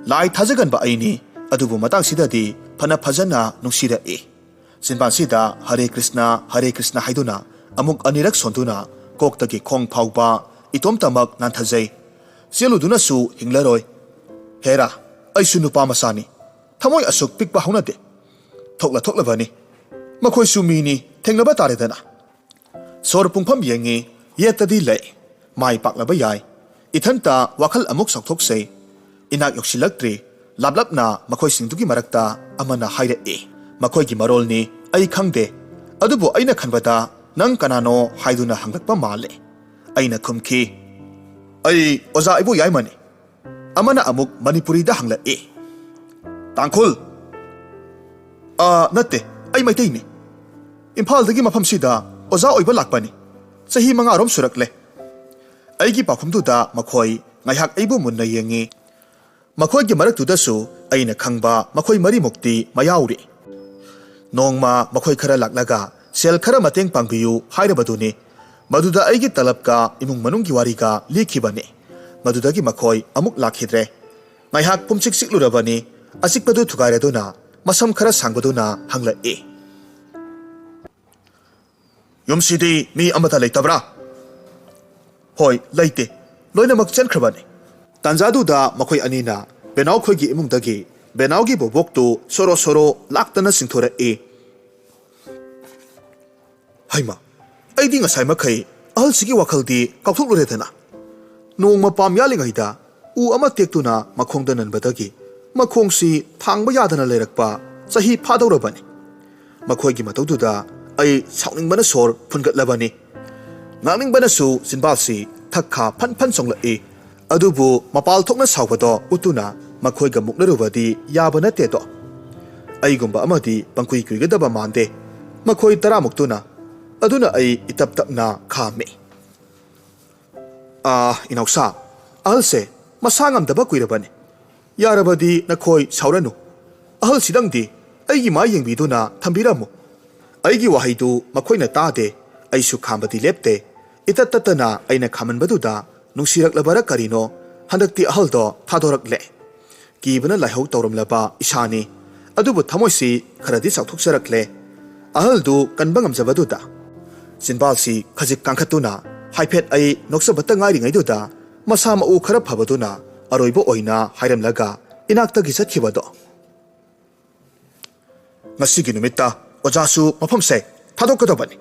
ꯂꯥꯏ ꯊꯥꯖꯒꯟꯕ ꯑꯩꯅꯤ, ꯑꯗꯨꯕꯨ ꯃꯇꯥꯡꯁꯤꯗꯗꯤ ꯐꯅ ꯐꯖꯅ ꯅꯨꯡꯁꯤꯔꯛꯏ꯫ ꯆꯤꯟꯕꯥꯟꯁꯤꯗ "ꯍꯔꯦ ꯀ꯭ꯔꯤꯁꯅ, ꯍꯔꯦ ꯀ꯭ꯔꯤꯁꯅ" ꯍꯥꯏꯗꯨꯅ ꯑꯃꯨꯛ ꯑꯅꯤꯔꯛ ꯁꯣꯟꯗꯨꯅ ꯀꯣꯛꯇꯒꯤ ꯈꯣꯡ ꯐꯥꯎꯕ ꯏꯇꯣꯝꯇꯃꯛ ꯅꯥꯟꯊꯖꯩ꯫ ꯆꯦꯜꯂꯨꯗꯨꯅꯁꯨ ꯍꯤꯡꯂꯔꯣꯏ꯫ ꯍꯦꯔꯥ, ꯑꯩꯁꯨ ꯅꯨꯄꯥ ꯃꯆꯥꯅꯤ꯫ ꯊꯃꯣꯏ ꯑꯁꯨꯛ ꯄꯤꯛꯄ ꯍꯧꯅꯗꯦ꯫ ꯊꯣꯛꯂ ꯊꯣꯛꯂꯕꯅꯤ꯫ ꯃꯈꯣꯏꯁꯨ ꯃꯤꯅꯤ, ꯊꯦꯡꯅꯕ ꯇꯥꯔꯦꯗꯅ꯫ ꯁꯣꯔ ꯄꯨꯡꯐꯝ ꯌꯦꯡꯉꯤ, ꯌꯦꯠꯇꯗꯤ ꯂꯩ꯫ ꯃꯥꯏ ꯄꯥꯛꯂꯕ ꯌꯥꯏ꯫ ꯏꯊꯟꯇ ꯋꯥꯈꯜ ꯑꯃꯨꯛ ꯆꯥꯎꯊꯣꯛꯆꯩ꯫ ꯏꯅꯥꯛ ꯌꯧꯁꯤꯜꯂꯛꯇ꯭ꯔꯤ꯫ ꯂꯥꯞꯂꯞꯅ ꯃꯈꯣꯏꯁꯤꯡꯗꯨꯒꯤ ꯃꯔꯛꯇ ꯑꯃꯅ ꯍꯥꯏꯔꯛꯏ꯫ ꯃꯈꯣꯏꯒꯤ ꯃꯔꯣꯜꯅꯤ, ꯑꯩ ꯈꯪꯗꯦ꯫ ꯑꯗꯨꯕꯨ ꯑꯩꯅ ꯈꯟꯕꯗ ꯅꯪ ꯀꯅꯥꯅꯣ ꯍꯥꯏꯗꯨꯅ ꯍꯪꯂꯛꯄ ꯃꯥꯜꯂꯦ꯫ ꯑꯩꯅ ꯈꯨꯝꯈꯤ, "ꯑꯩ ꯑꯣꯖꯥ ꯏꯕꯣ ꯌꯥꯏꯃꯅꯤ꯫" ꯑꯃꯅ ꯑꯃꯨꯛ ꯃꯅꯤꯄꯨꯔꯤꯗ ꯍꯪꯂꯛꯏ, "ꯇꯥꯡꯈꯨꯜ?" "ꯑꯥ, ꯅꯠꯇꯦ, ꯑꯩ ꯃꯩꯇꯩꯅꯤ꯫ ꯏꯝꯐꯥꯜꯗꯒꯤ ꯃꯐꯝꯁꯤꯗ ꯑꯣꯖꯥ ꯑꯣꯏꯕ ꯂꯥꯛꯄꯅꯤ꯫ ꯆꯍꯤ ꯃꯉꯥꯔꯣꯝ ꯁꯨꯔꯛꯂꯦ꯫" ꯑꯩꯒꯤ ꯄꯥꯎꯈꯨꯝꯗꯨꯗ ꯃꯈꯣꯏ ꯉꯥꯏꯍꯥꯛ ꯑꯩꯕꯨ ꯃꯨꯟꯅ ꯌꯦꯡꯉꯤ꯫ ꯃꯈꯣꯏꯒꯤ ꯃꯔꯛꯇꯨꯗꯁꯨ ꯑꯩꯅ ꯈꯪꯕ ꯃꯈꯣꯏ ꯃꯔꯤꯃꯨꯛꯇꯤ ꯃꯌꯥꯎꯔꯤ꯫ ꯅꯣꯡꯃ ꯃꯈꯣꯏ ꯈꯔ ꯂꯥꯛꯂꯒ ꯁꯦꯜ ꯈꯔ ꯃꯇꯦꯡ ꯄꯥꯡꯕꯤꯌꯨ ꯍꯥꯏꯔꯕꯗꯨꯅꯤ꯫ ꯃꯗꯨꯗ ꯑꯩꯒꯤ ꯇꯂꯕꯀ ꯏꯃꯨꯡ ꯃꯅꯨꯡꯒꯤ ꯋꯥꯔꯤꯒ ꯂꯤꯈꯤꯕꯅꯤ꯫ ꯃꯗꯨꯗꯒꯤ ꯃꯈꯣꯏ ꯑꯃꯨꯛ ꯂꯥꯛꯈꯤꯗ꯭ꯔꯦ꯫ ꯉꯥꯏꯍꯥꯛ ꯄꯨꯝꯁꯤꯛ ꯁꯤꯛꯂꯨꯔꯕꯅꯤ꯫ ꯑꯆꯤꯛꯄꯗꯨ ꯊꯨꯒꯥꯏꯔꯗꯨꯅ ꯃꯁꯝ ꯈꯔ ꯁꯥꯡꯕꯗꯨꯅ ꯍꯪꯂꯛꯏ, "ꯌꯨꯝꯁꯤꯗꯤ ꯃꯤ ꯑꯃꯠꯇ ꯂꯩꯇꯕ꯭ꯔꯥ?" "ꯍꯣꯏ, ꯂꯩꯇꯦ꯫ ꯂꯣꯏꯅꯃꯛ ꯆꯦꯟꯈ꯭ꯔꯕꯅꯤ꯫" ꯇꯥꯟꯖꯥꯗꯨꯗ ꯃꯈꯣꯏ ꯑꯅꯤꯅ ꯕꯦꯅꯥꯎ ꯈꯣꯏꯒꯤ ꯏꯃꯨꯡꯗꯒꯤ ꯕꯦꯅꯥꯎꯒꯤ ꯕꯣꯕꯣꯛꯇꯨ ꯁꯣꯔꯣ ꯁꯣꯔꯣ ꯂꯥꯛꯇꯅ ꯆꯤꯡꯊꯣꯔꯛꯏ꯫ ꯍꯩꯃꯥ, ꯑꯩꯗꯤ ꯉꯁꯥꯏ ꯃꯈꯩ ꯑꯍꯜꯁꯤꯒꯤ ꯋꯥꯈꯜꯗꯤ ꯀꯥꯎꯊꯣꯛꯂꯨꯔꯦꯗꯅ꯫ ꯅꯣꯡꯃ ꯄꯥꯝ ꯌꯥꯜꯂꯤꯉꯩꯗ ꯎ ꯑꯃ ꯇꯦꯛꯇꯨꯅ ꯃꯈꯣꯡꯗ ꯅꯟꯕꯗꯒꯤ ꯃꯈꯣꯡꯁꯤ ꯊꯥꯡꯕ ꯌꯥꯗꯅ ꯂꯩꯔꯛꯄ ꯆꯍꯤ ꯐꯥꯗꯧꯔꯕꯅꯤ꯫ ꯃꯈꯣꯏꯒꯤ ꯃꯇꯧꯗꯨꯗ ꯑꯩ ꯁꯥꯎꯅꯤꯡꯕꯅ ꯁꯣꯔ ꯐꯨꯟꯒꯠꯂꯕꯅꯤ꯫ ꯉꯥꯡꯅꯤꯡꯕꯅꯁꯨ ꯆꯤꯟꯕꯥꯜꯁꯤ ꯊꯛ ꯈꯥ ꯐꯟ ꯐꯟ ꯆꯣꯡꯂꯛꯏ꯫ ꯑꯗꯨꯕꯨ ꯃꯄꯥꯜ ꯊꯣꯛꯅ ꯁꯥꯎꯕꯗꯣ ꯎꯠꯇꯨꯅ ꯃꯈꯣꯏꯒ ꯃꯨꯛꯅꯔꯨꯕꯗꯤ ꯌꯥꯕ ꯅꯠꯇꯦꯗꯣ꯫ ꯑꯩꯒꯨꯝꯕ ꯑꯃꯗꯤ ꯄꯪꯀꯨꯏ ꯀꯨꯏꯒꯗꯕ ꯃꯥꯟꯗꯦ꯫ ꯃꯈꯣꯏ ꯇꯔꯥꯃꯨꯛꯇꯨꯅ ꯑꯗꯨꯅ ꯑꯩ ꯏꯇꯞ ꯇꯞꯅ ꯈꯥꯝꯃꯤ꯫ "ꯑꯥ, ꯏꯅꯥꯎꯁꯥ, ꯑꯍꯜꯁꯦ ꯃꯁꯥ ꯉꯝꯗꯕ ꯀꯨꯏꯔꯕꯅꯤ꯫ ꯌꯥꯔꯕꯗꯤ ꯅꯈꯣꯏ ꯁꯥꯎꯔꯅꯨ꯫ ꯑꯍꯜꯁꯤꯗꯪꯗꯤ ꯑꯩꯒꯤ ꯃꯥꯏ ꯌꯦꯡꯕꯤꯗꯨꯅ ꯊꯝꯕꯤꯔꯝꯃꯨ꯫" ꯑꯩꯒꯤ ꯋꯥꯍꯩꯗꯨ ꯃꯈꯣꯏꯅ ꯇꯥꯗꯦ꯫ ꯑꯩꯁꯨ ꯈꯥꯝꯕꯗꯤ ꯂꯦꯞꯇꯦ꯫ ꯏꯇꯠ ꯇꯠꯇꯅ ꯑꯩꯅ ꯈꯥꯝꯃꯟꯕꯗꯨꯗ ꯅꯨꯡꯁꯤꯔꯛꯂꯕꯔ ꯀꯔꯤꯅꯣ, ꯍꯟꯗꯛꯇꯤ ꯑꯍꯜꯗꯣ ꯊꯥꯗꯣꯔꯛꯂꯦ꯫ ꯀꯤꯕꯅ ꯂꯥꯏꯍꯧ ꯇꯧꯔꯝꯂꯕ ꯏꯁꯥꯅꯤ꯫ ꯑꯗꯨꯕꯨ ꯊꯃꯣꯏꯁꯤ ꯈꯔꯗꯤ ꯆꯥꯎꯊꯣꯛꯆꯔꯛꯂꯦ꯫ ꯑꯍꯜꯗꯨ ꯀꯟꯕ ꯉꯝꯖꯕꯗꯨꯗ ꯆꯤꯟꯕꯥꯜꯁꯤ ꯈꯖꯤꯛ ꯀꯥꯡꯈꯠꯇꯨꯅ ꯍꯥꯏꯐꯦꯠ ꯑꯩ ꯅꯣꯛꯆꯕꯇ ꯉꯥꯏꯔꯤꯉꯩꯗꯨꯗ ꯃꯁꯥ ꯃꯎ ꯈꯔ ꯐꯕꯗꯨꯅ ꯑꯔꯣꯏꯕ ꯑꯣꯏꯅ ꯍꯥꯏꯔꯝꯂꯒ ꯏꯅꯥꯛꯇꯒꯤ ꯆꯠꯈꯤꯕꯗꯣ꯫ "ꯉꯁꯤꯒꯤ ꯅꯨꯃꯤꯠꯇ ꯑꯣꯖꯥꯁꯨ ꯃꯐꯝꯁꯦ ꯊꯥꯗꯣꯛꯀꯗꯕꯅꯤ꯫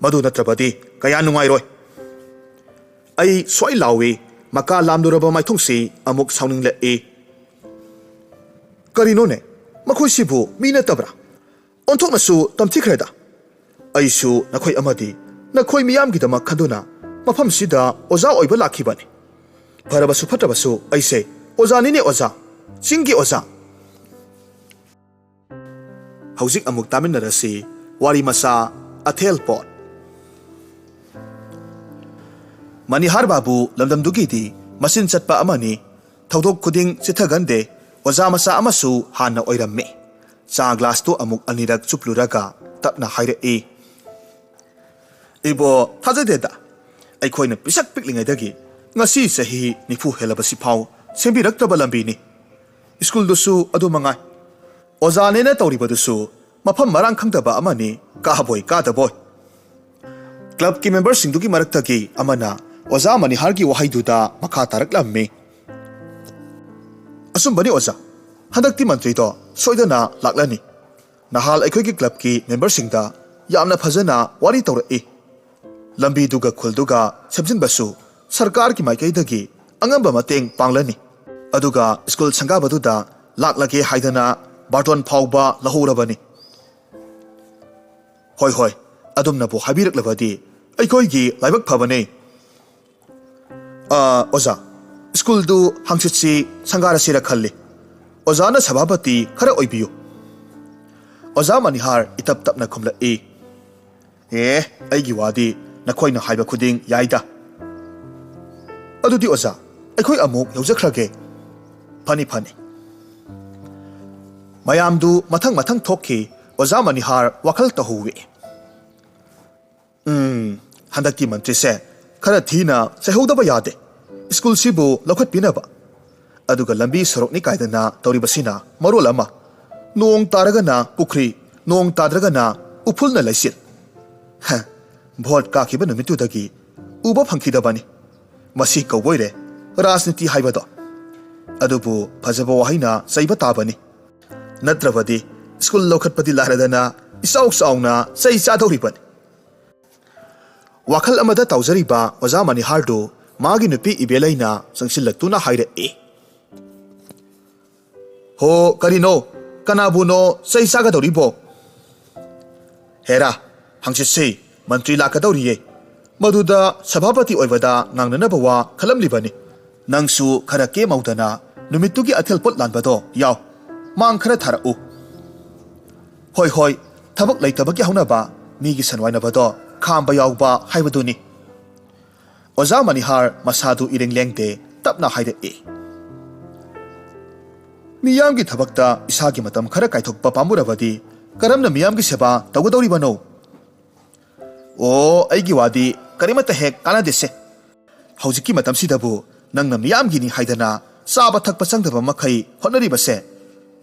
ꯃꯗꯨ ꯅꯠꯇ꯭ꯔꯕꯗꯤ ꯀꯌꯥ ꯅꯨꯡꯉꯥꯏꯔꯣꯏ꯫" ꯑꯩ ꯁ꯭ꯋꯥꯏ ꯂꯥꯎꯏ꯫ ꯃꯀꯥ ꯂꯥꯝꯂꯨꯔꯕ ꯃꯥꯏꯊꯣꯡꯁꯤ ꯑꯃꯨꯛ ꯁꯥꯎꯅꯤꯡꯂꯛꯏ꯫ "ꯀꯔꯤꯅꯣꯅꯦ? ꯃꯈꯣꯏꯁꯤꯕꯨ ꯃꯤ ꯅꯠꯇꯕ꯭ꯔꯥ? ꯑꯣꯟꯊꯣꯛꯅꯁꯨ ꯇꯝꯊꯤꯈ꯭ꯔꯦꯗ꯫ ꯑꯩꯁꯨ ꯅꯈꯣꯏ ꯑꯃꯗꯤ ꯅꯈꯣꯏ ꯃꯤꯌꯥꯝꯒꯤꯗꯃꯛ ꯈꯟꯗꯨꯅ ꯃꯐꯝꯁꯤꯗ ꯑꯣꯖꯥ ꯑꯣꯏꯕ ꯂꯥꯛꯈꯤꯕꯅꯤ꯫ ꯐꯔꯕꯁꯨ ꯐꯠꯇ꯭ꯔꯕꯁꯨ ꯑꯩꯁꯦ ꯑꯣꯖꯥꯅꯤꯅꯦ ꯑꯣꯖꯥ, ꯆꯤꯡꯒꯤ ꯑꯣꯖꯥ"꯫ ꯍꯧꯖꯤꯛ ꯑꯃꯨꯛ ꯇꯥꯃꯤꯟꯅꯔꯁꯤ ꯋꯥꯔꯤ ꯃꯆꯥ, ꯑꯊꯦꯜ ꯄꯣꯠ꯫ ꯃꯅꯤꯍꯥꯔ ꯕꯥꯕꯨ ꯂꯝꯗꯝꯗꯨꯒꯤꯗꯤ ꯃꯆꯤꯟ ꯆꯠꯄ ꯑꯃꯅꯤ꯫ ꯊꯧꯗꯣꯛ ꯈꯨꯗꯤꯡ ꯆꯤꯠꯊꯒꯟꯗꯦ꯫ ꯑꯣꯖꯥ ꯃꯆꯥ ꯑꯃꯁꯨ ꯍꯥꯟꯅ ꯑꯣꯏꯔꯝꯃꯤ꯫ ꯆꯥ ꯒ꯭ꯂꯥꯁꯇꯨ ꯑꯃꯨꯛ ꯑꯅꯤꯔꯛ ꯆꯨꯞꯂꯨꯔꯒ ꯇꯞꯅ ꯍꯥꯏꯔꯛꯏ, "ꯏꯕꯣ, ꯊꯥꯖꯗꯦꯗ꯫ ꯑꯩꯈꯣꯏꯅ ꯄꯤꯁꯛ ꯄꯤꯛꯂꯤꯉꯩꯗꯒꯤ ꯉꯁꯤ ꯆꯍꯤ ꯅꯤꯐꯨ ꯍꯦꯜꯂꯕꯁꯤꯐꯥꯎ ꯁꯦꯝꯕꯤꯔꯛꯇ꯭ꯔꯕ ꯂꯝꯕꯤꯅꯤ꯫ ꯁ꯭ꯀꯨꯜꯗꯨꯁꯨ ꯑꯗꯨ ꯃꯉꯥꯏ꯫ ꯑꯣꯖꯥꯅꯦꯅ ꯇꯧꯔꯤꯕꯗꯨꯁꯨ ꯃꯐꯝ ꯃꯔꯥꯡ ꯈꯪꯗꯕ ꯑꯃꯅꯤ, ꯀꯥꯕꯣꯏ ꯀꯥꯗꯕꯣꯏ"꯫ ꯀ꯭ꯂꯕꯀꯤ ꯃꯦꯝꯕꯔꯁꯤꯡꯗꯨꯒꯤ ꯃꯔꯛꯇꯒꯤ ꯑꯃꯅ ꯑꯣꯖꯥ ꯃꯅꯤꯍꯥꯔꯒꯤ ꯋꯥꯍꯩꯗꯨꯗ ꯃꯈꯥ ꯇꯥꯔꯛꯂꯝꯃꯤ, "ꯑꯆꯨꯝꯕꯅꯤ ꯑꯣꯖꯥ, ꯍꯟꯗꯛꯇꯤ ꯃꯟꯇ꯭ꯔꯤꯗꯣ ꯁꯣꯏꯗꯅ ꯂꯥꯛꯂꯅꯤ꯫ ꯅꯍꯥꯜ ꯑꯩꯈꯣꯏꯒꯤ ꯀ꯭ꯂꯕꯀꯤ ꯃꯦꯝꯕꯔꯁꯤꯡꯗ ꯌꯥꯝꯅ ꯐꯖꯅ ꯋꯥꯔꯤ ꯇꯧꯔꯛꯏ꯫ ꯂꯝꯕꯤꯗꯨꯒ ꯈꯨꯜꯗꯨꯒ ꯁꯦꯝꯖꯤꯟꯕꯁꯨ ꯁꯔꯀꯥꯔꯒꯤ ꯃꯥꯏꯀꯩꯗꯒꯤ ꯑꯉꯝꯕ ꯃꯇꯦꯡ ꯄꯥꯡꯂꯅꯤ꯫ ꯑꯗꯨꯒ ꯁ꯭ꯀꯨꯜ ꯁꯪꯒꯥꯕꯗꯨꯗ ꯂꯥꯛꯂꯒꯦ ꯍꯥꯏꯗꯅ ꯕꯥꯔꯇꯣꯟ ꯐꯥꯎꯕ ꯂꯧꯍꯧꯔꯕꯅꯤ꯫ ꯍꯣꯏ, ꯍꯣꯏ, ꯑꯗꯨꯝꯅꯕꯨ ꯍꯥꯏꯕꯤꯔꯛꯂꯕꯗꯤ ꯑꯩꯈꯣꯏꯒꯤ ꯂꯥꯏꯕꯛ ꯐꯕꯅꯦ꯫ ꯑ, ꯑꯣꯖꯥ, ꯁ꯭ꯀꯨꯜꯗꯨ ꯍꯪꯆꯤꯠꯁꯤ ꯁꯪꯒꯥꯔꯁꯤꯔ ꯈꯜꯂꯤ꯫ ꯑꯣꯖꯥꯅ ꯁꯚꯥꯄꯇꯤ ꯈꯔ ꯑꯣꯏꯕꯤꯌꯨ"꯫ ꯑꯣꯖꯥ ꯃꯅꯤꯍꯥꯔ ꯏꯇꯞ ꯇꯞꯅ ꯈꯨꯝꯂꯛꯏ, "ꯑꯦ, ꯑꯩꯒꯤ ꯋꯥꯗꯤ ꯅꯈꯣꯏꯅ ꯍꯥꯏꯕ ꯈꯨꯗꯤꯡ ꯌꯥꯏꯗ꯫ ꯑꯗꯨꯗꯤ ꯑꯣꯖꯥ, ꯑꯩꯈꯣꯏ ꯑꯃꯨꯛ ꯌꯧꯖꯈ꯭ꯔꯒꯦ"꯫ "ꯐꯅꯤ, ꯐꯅꯤ"꯫ ꯃꯌꯥꯝꯗꯨ ꯃꯊꯪ ꯃꯊꯪ ꯊꯣꯛꯈꯤ꯫ ꯑꯣꯖꯥ ꯃꯅꯤꯍꯥꯔ ꯋꯥꯈꯜ ꯇꯧꯍꯧꯋꯤ꯫ "ꯎꯝ, ꯍꯟꯗꯛꯀꯤ ꯃꯟꯇ꯭ꯔꯤꯁꯦ ꯈꯔ ꯊꯤꯅ ꯆꯩꯍꯧꯗꯕ ꯌꯥꯗꯦ꯫ ꯁ꯭ꯀꯨꯜꯁꯤꯕꯨ ꯂꯧꯈꯠꯄꯤꯅꯕ꯫ ꯑꯗꯨꯒ ꯂꯝꯕꯤ ꯁꯣꯔꯣꯛꯅꯤ ꯀꯥꯏꯗꯅ ꯇꯧꯔꯤꯕꯁꯤꯅ ꯃꯔꯣꯜ ꯑꯃ꯫ ꯅꯣꯡ ꯇꯥꯔꯒꯅ ꯄꯨꯈ꯭ꯔꯤ, ꯅꯣꯡ ꯇꯥꯗ꯭ꯔꯒꯅ ꯎꯐꯨꯜꯅ ꯂꯩꯆꯤꯜ꯫ ꯍ, ꯚꯣꯠ ꯀꯥꯈꯤꯕ ꯅꯨꯃꯤꯠꯇꯨꯗꯒꯤ ꯎꯕ ꯐꯪꯈꯤꯗꯕꯅꯤ꯫ ꯃꯁꯤ ꯀꯧꯕꯣꯏꯔꯦ ꯔꯥꯖꯅꯤꯇꯤ ꯍꯥꯏꯕꯗꯣ꯫ ꯑꯗꯨꯕꯨ ꯐꯖꯕ ꯋꯥꯍꯩꯅ ꯆꯩꯕ ꯇꯥꯕꯅꯤ꯫ ꯅꯠꯇ꯭ꯔꯕꯗꯤ ꯁ꯭ꯀꯨꯜ ꯂꯧꯈꯠꯄꯗꯤ ꯂꯥꯏꯔꯗꯅ ꯏꯆꯥꯎ ꯆꯥꯎꯅ ꯆꯩ ꯆꯥꯗꯧꯔꯤꯕꯅꯤ"꯫ ꯋꯥꯈꯜ ꯑꯃꯗ ꯇꯥꯎꯖꯔꯤꯕ ꯑꯣꯖꯥ ꯃꯅꯤꯍꯥꯔꯗꯨ ꯃꯥꯒꯤ ꯅꯨꯄꯤ ꯏꯕꯦꯂꯩꯅ ꯆꯪꯁꯤꯜꯂꯛꯇꯨꯅ ꯍꯥꯏꯔꯛꯏ꯫ "ꯍꯣ, ꯀꯔꯤꯅꯣ? ꯀꯅꯥꯕꯨꯅꯣ ꯆꯩ ꯆꯥꯒꯗꯧꯔꯤꯕꯣ?" "ꯍꯦꯔꯥ, ꯍꯪꯆꯤꯠꯁꯤ ꯃꯟꯇ꯭ꯔꯤ ꯂꯥꯛꯀꯗꯧꯔꯤꯌꯦ꯫ ꯃꯗꯨꯗ ꯁꯚꯥꯄꯇꯤ ꯑꯣꯏꯕꯗ ꯉꯥꯡꯅꯅꯕ ꯋꯥ ꯈꯜꯂꯝꯂꯤꯕꯅꯤ꯫ ꯅꯪꯁꯨ ꯈꯔ ꯀꯦꯝꯍꯧꯗꯅ ꯅꯨꯃꯤꯠꯇꯨꯒꯤ ꯑꯊꯦꯜ ꯄꯣꯠ ꯂꯥꯟꯕꯗꯣ ꯌꯥꯎ꯫ ꯃꯥꯡ ꯈꯔ ꯊꯥꯔꯛꯎ꯫" "ꯍꯣꯏ, ꯍꯣꯏ, ꯊꯕꯛ ꯂꯩꯇꯕꯒꯤ ꯍꯧꯅꯕ, ꯃꯤꯒꯤ ꯁꯟꯋꯥꯏꯅꯕꯗꯣ ꯈꯥꯝꯕ ꯌꯥꯎꯕ ꯍꯥꯏꯕꯗꯨꯅꯤ꯫" ꯑꯣꯖꯥ ꯃꯅꯤꯍꯥꯔ ꯃꯁꯥꯗꯨ ꯏꯔꯦꯡ ꯂꯦꯡꯗꯦ, ꯇꯞꯅ ꯍꯥꯏꯔꯛꯏ꯫ "ꯃꯤꯌꯥꯝꯒꯤ ꯊꯕꯛꯇ ꯏꯁꯥꯒꯤ ꯃꯇꯝ ꯈꯔ ꯀꯥꯏꯊꯣꯛꯄ ꯄꯥꯝꯃꯨꯔꯕꯗꯤ ꯀꯔꯝꯅ ꯃꯤꯌꯥꯝꯒꯤ ꯁꯦꯕꯥ ꯇꯧꯒꯗꯧꯔꯤꯕꯅꯣ?" "ꯑꯣ, ꯑꯩꯒꯤ ꯋꯥꯗꯤ ꯀꯔꯤꯃꯠꯇ ꯍꯦꯛ ꯀꯥꯟꯅꯗꯦꯁꯦ꯫ ꯍꯧꯖꯤꯛꯀꯤ ꯃꯇꯝꯁꯤꯗꯕꯨ ꯅꯪꯅ ꯃꯤꯌꯥꯝꯒꯤꯅꯤ ꯍꯥꯏꯗꯅ ꯆꯥꯕ ꯊꯛꯄ ꯆꯪꯗꯕ ꯃꯈꯩ ꯍꯣꯠꯅꯔꯤꯕꯁꯦ,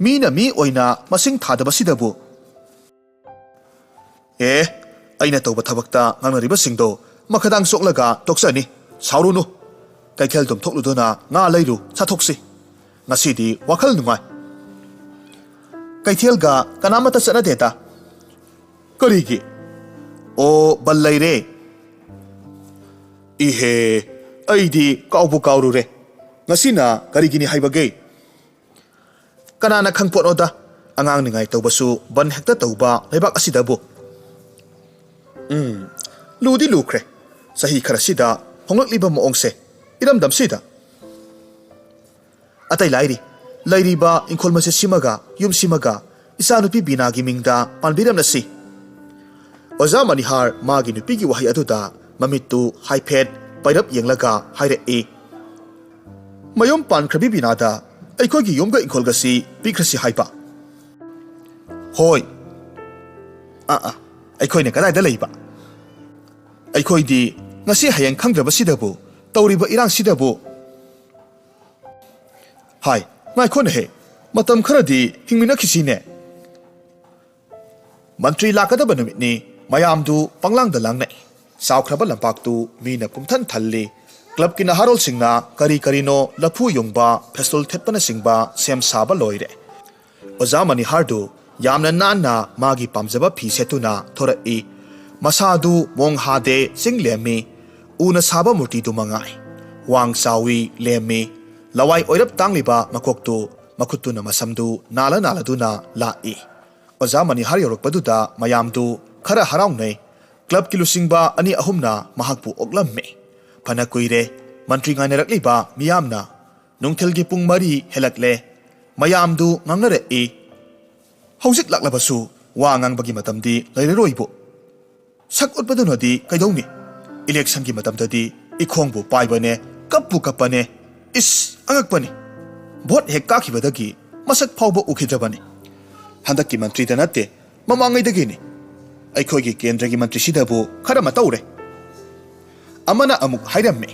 ꯃꯤꯅ ꯃꯤ ꯑꯣꯏꯅ ꯃꯁꯤꯡ ꯊꯥꯗꯕꯁꯤꯗꯕꯨ꯫" "ꯑꯦ, ꯑꯩꯅ ꯇꯧꯕ ꯊꯕꯛꯇ ꯉꯥꯡꯅꯔꯤꯕꯁꯤꯡꯗꯣ ꯃꯈꯗꯥꯡ ꯆꯣꯛꯂꯒ ꯇꯣꯛꯆꯅꯤ꯫ ꯁꯥꯎꯔꯨꯅꯨ꯫ ꯀꯩꯊꯦꯜꯗꯨꯝ ꯊꯣꯛꯂꯨꯗꯨꯅ ꯉꯥ ꯂꯩꯔꯨ, ꯆꯥꯊꯣꯛꯁꯤ꯫ ꯉꯁꯤꯗꯤ ꯋꯥꯈꯜ ꯅꯨꯡꯉꯥꯏ꯫" "ꯀꯩꯊꯦꯜꯒ ꯀꯅꯥꯃꯠꯇ ꯆꯠꯅꯗꯦꯗ꯫" "ꯀꯔꯤꯒꯤ?" "ꯑꯣ, ꯕꯟ ꯂꯩꯔꯦ꯫" "ꯏꯍꯦ, ꯑꯩꯗꯤ ꯀꯥꯎꯕꯨ ꯀꯥꯎꯔꯨꯔꯦ꯫ ꯉꯁꯤꯅ ꯀꯔꯤꯒꯤꯅꯤ ꯍꯥꯏꯕꯒꯦ?" "ꯀꯅꯥꯅ ꯈꯪꯄꯣꯠꯅꯣꯗ, ꯑꯉꯥꯡ ꯅꯤꯡꯉꯥꯏ ꯇꯧꯕꯁꯨ ꯕꯟ ꯍꯦꯛꯇ ꯇꯧꯕ ꯂꯩꯕꯥꯛ ꯑꯁꯤꯗꯕꯨ꯫" ꯎꯝ, ꯂꯨꯗꯤ ꯂꯨꯈ꯭ꯔꯦ꯫ ꯆꯍꯤ ꯈꯔꯁꯤꯗ ꯍꯣꯡꯂꯛꯂꯤꯕ ꯃꯑꯣꯡꯁꯦ ꯏꯔꯝꯗꯝꯁꯤꯗ꯫ ꯑꯇꯩ ꯂꯥꯏꯔꯤ, ꯂꯩꯔꯤꯕ ꯏꯪꯈꯣꯜ ꯃꯆꯦꯠꯁꯤꯃꯒ ꯌꯨꯝꯁꯤꯃꯒ ꯏꯆꯥꯅꯨꯄꯤ ꯕꯤꯅꯥꯒꯤ ꯃꯤꯡꯗ ꯄꯥꯟꯕꯤꯔꯝꯂꯁꯤ꯫ ꯑꯣꯖꯥ ꯃꯅꯤꯍꯥꯔ ꯃꯥꯒꯤ ꯅꯨꯄꯤꯒꯤ ꯋꯥꯍꯩ ꯑꯗꯨꯗ ꯃꯃꯤꯠꯇꯨ ꯍꯥꯏꯐꯦꯠ ꯄꯩꯔꯞ ꯌꯦꯡꯂꯒ ꯍꯥꯏꯔꯛꯏ, "ꯃꯌꯨꯝ ꯄꯥꯟꯈ꯭ꯔꯕꯤ ꯕꯤꯅꯥꯗ ꯑꯩꯈꯣꯏꯒꯤ ꯌꯨꯝꯒ ꯏꯪꯈꯣꯜꯒꯁꯤ ꯄꯤꯈ꯭ꯔꯁꯤ ꯍꯥꯏꯕ?" "ꯍꯣꯏ꯫" "ꯑꯥ, ꯑꯥ, ꯑꯩꯈꯣꯏꯅ ꯀꯗꯥꯏꯗ ꯂꯩꯕ? ꯑꯩꯈꯣꯏꯗꯤ ꯉꯁꯤ ꯍꯌꯦꯡ ꯈꯪꯗ꯭ꯔꯕꯁꯤꯗꯕꯨ ꯇꯧꯔꯤꯕ ꯏꯔꯥꯡꯁꯤꯗꯕꯨ꯫" "ꯍꯥꯏ, ꯉꯥꯏꯈꯣꯅꯦꯍꯦ, ꯃꯇꯝ ꯈꯔꯗꯤ ꯍꯤꯡꯃꯤꯟꯅꯈꯤꯁꯤꯅꯦ꯫" ꯃꯟꯇ꯭ꯔꯤ ꯂꯥꯛꯀꯗꯕ ꯅꯨꯃꯤꯠꯅꯤ꯫ ꯃꯌꯥꯝꯗꯨ ꯄꯪꯂꯥꯡꯗ ꯂꯥꯡꯅꯩ꯫ ꯆꯥꯎꯈ꯭ꯔꯕ ꯂꯝꯄꯥꯛꯇꯨ ꯃꯤꯅ ꯄꯨꯝꯊꯟ ꯊꯜꯂꯤ꯫ ꯀ꯭ꯂꯕꯀꯤ ꯅꯍꯥꯔꯣꯜꯁꯤꯡꯅ ꯀꯔꯤ ꯀꯔꯤꯅꯣ ꯂꯐꯨ ꯌꯨꯡꯕ, ꯐꯦꯁꯇꯣꯜ ꯊꯦꯠꯄꯅꯆꯤꯡꯕ ꯁꯦꯝ ꯁꯥꯕ ꯂꯣꯏꯔꯦ꯫ ꯑꯣꯖꯥ ꯃꯅꯤꯍꯥꯔꯗꯨ ꯌꯥꯝꯅ ꯅꯥꯟꯅ ꯃꯥꯒꯤ ꯄꯥꯝꯖꯕ ꯐꯤ ꯁꯦꯠꯇꯨꯅ ꯊꯣꯔꯛꯏ꯫ ꯃꯁꯥꯗꯨ ꯃꯣꯡ ꯍꯥꯗꯦ, ꯆꯤꯡ ꯂꯦꯝꯃꯤ꯫ ꯎꯅ ꯁꯥꯕ ꯃꯨꯔꯇꯤꯗꯨ ꯃꯉꯥꯏ꯫ ꯋꯥꯡ ꯆꯥꯎꯏ, ꯂꯦꯝꯃꯤ꯫ ꯂꯋꯥꯏ ꯑꯣꯏꯔꯞ ꯇꯥꯡꯂꯤꯕ ꯃꯀꯣꯛꯇꯨ ꯃꯈꯨꯠꯇꯨꯅ ꯃꯁꯝꯗꯨ ꯅꯥꯜꯂ ꯅꯥꯜꯂꯗꯨꯅ ꯂꯥꯛꯏ꯫ ꯑꯣꯖꯥ ꯃꯅꯤꯍꯥꯔ ꯌꯧꯔꯛꯄꯗꯨꯗ ꯃꯌꯥꯝꯗꯨ ꯈꯔ ꯍꯔꯥꯎꯅꯩ꯫ ꯀ꯭ꯂꯕꯀꯤ ꯂꯨꯆꯤꯡꯕ ꯑꯅꯤ ꯑꯍꯨꯝꯅ ꯃꯍꯥꯛꯄꯨ ꯑꯣꯛꯂꯝꯃꯤ꯫ ꯐꯅ ꯀꯨꯏꯔꯦ ꯃꯟꯇ꯭ꯔꯤ ꯉꯥꯏꯅꯔꯛꯂꯤꯕ ꯃꯤꯌꯥꯝꯅ꯫ ꯅꯨꯡꯊꯤꯜꯒꯤ ꯄꯨꯡ ꯃꯔꯤ ꯍꯦꯜꯂꯛꯂꯦ꯫ ꯃꯌꯥꯝꯗꯨ ꯉꯥꯡꯅꯔꯛꯏ꯫ "ꯍꯧꯖꯤꯛ ꯂꯥꯛꯂꯕꯁꯨ ꯋꯥ ꯉꯥꯡꯕꯒꯤ ꯃꯇꯝꯗꯤ ꯂꯩꯔꯔꯣꯏꯕꯨ꯫ ꯁꯛ ꯎꯠꯄꯗꯨꯅꯗꯤ ꯀꯩꯗꯧꯅꯤ? ꯏꯂꯦꯛꯁꯟꯒꯤ ꯃꯇꯝꯗꯗꯤ ꯏꯈꯣꯡꯕꯨ ꯄꯥꯏꯕꯅꯦ, ꯀꯞꯄꯨ ꯀꯞꯄꯅꯦ꯫ ꯏꯁ, ꯑꯉꯛꯄꯅꯤ꯫ ꯚꯣꯠ ꯍꯦꯛ ꯀꯥꯈꯤꯕꯗꯒꯤ ꯃꯁꯛ ꯐꯥꯎꯕ ꯎꯈꯤꯗ꯭ꯔꯕꯅꯤ꯫ ꯍꯟꯗꯛꯀꯤ ꯃꯟꯇ꯭ꯔꯤꯗ ꯅꯠꯇꯦ, ꯃꯃꯥꯡꯉꯩꯗꯒꯤꯅꯤ꯫ ꯑꯩꯈꯣꯏꯒꯤ ꯀꯦꯟꯗ꯭ꯔꯒꯤ ꯃꯟꯇ꯭ꯔꯤꯁꯤꯗꯕꯨ ꯈꯔ ꯃꯇꯧꯔꯦ꯫" ꯑꯃꯅ ꯑꯃꯨꯛ ꯍꯥꯏꯔꯝꯃꯤ꯫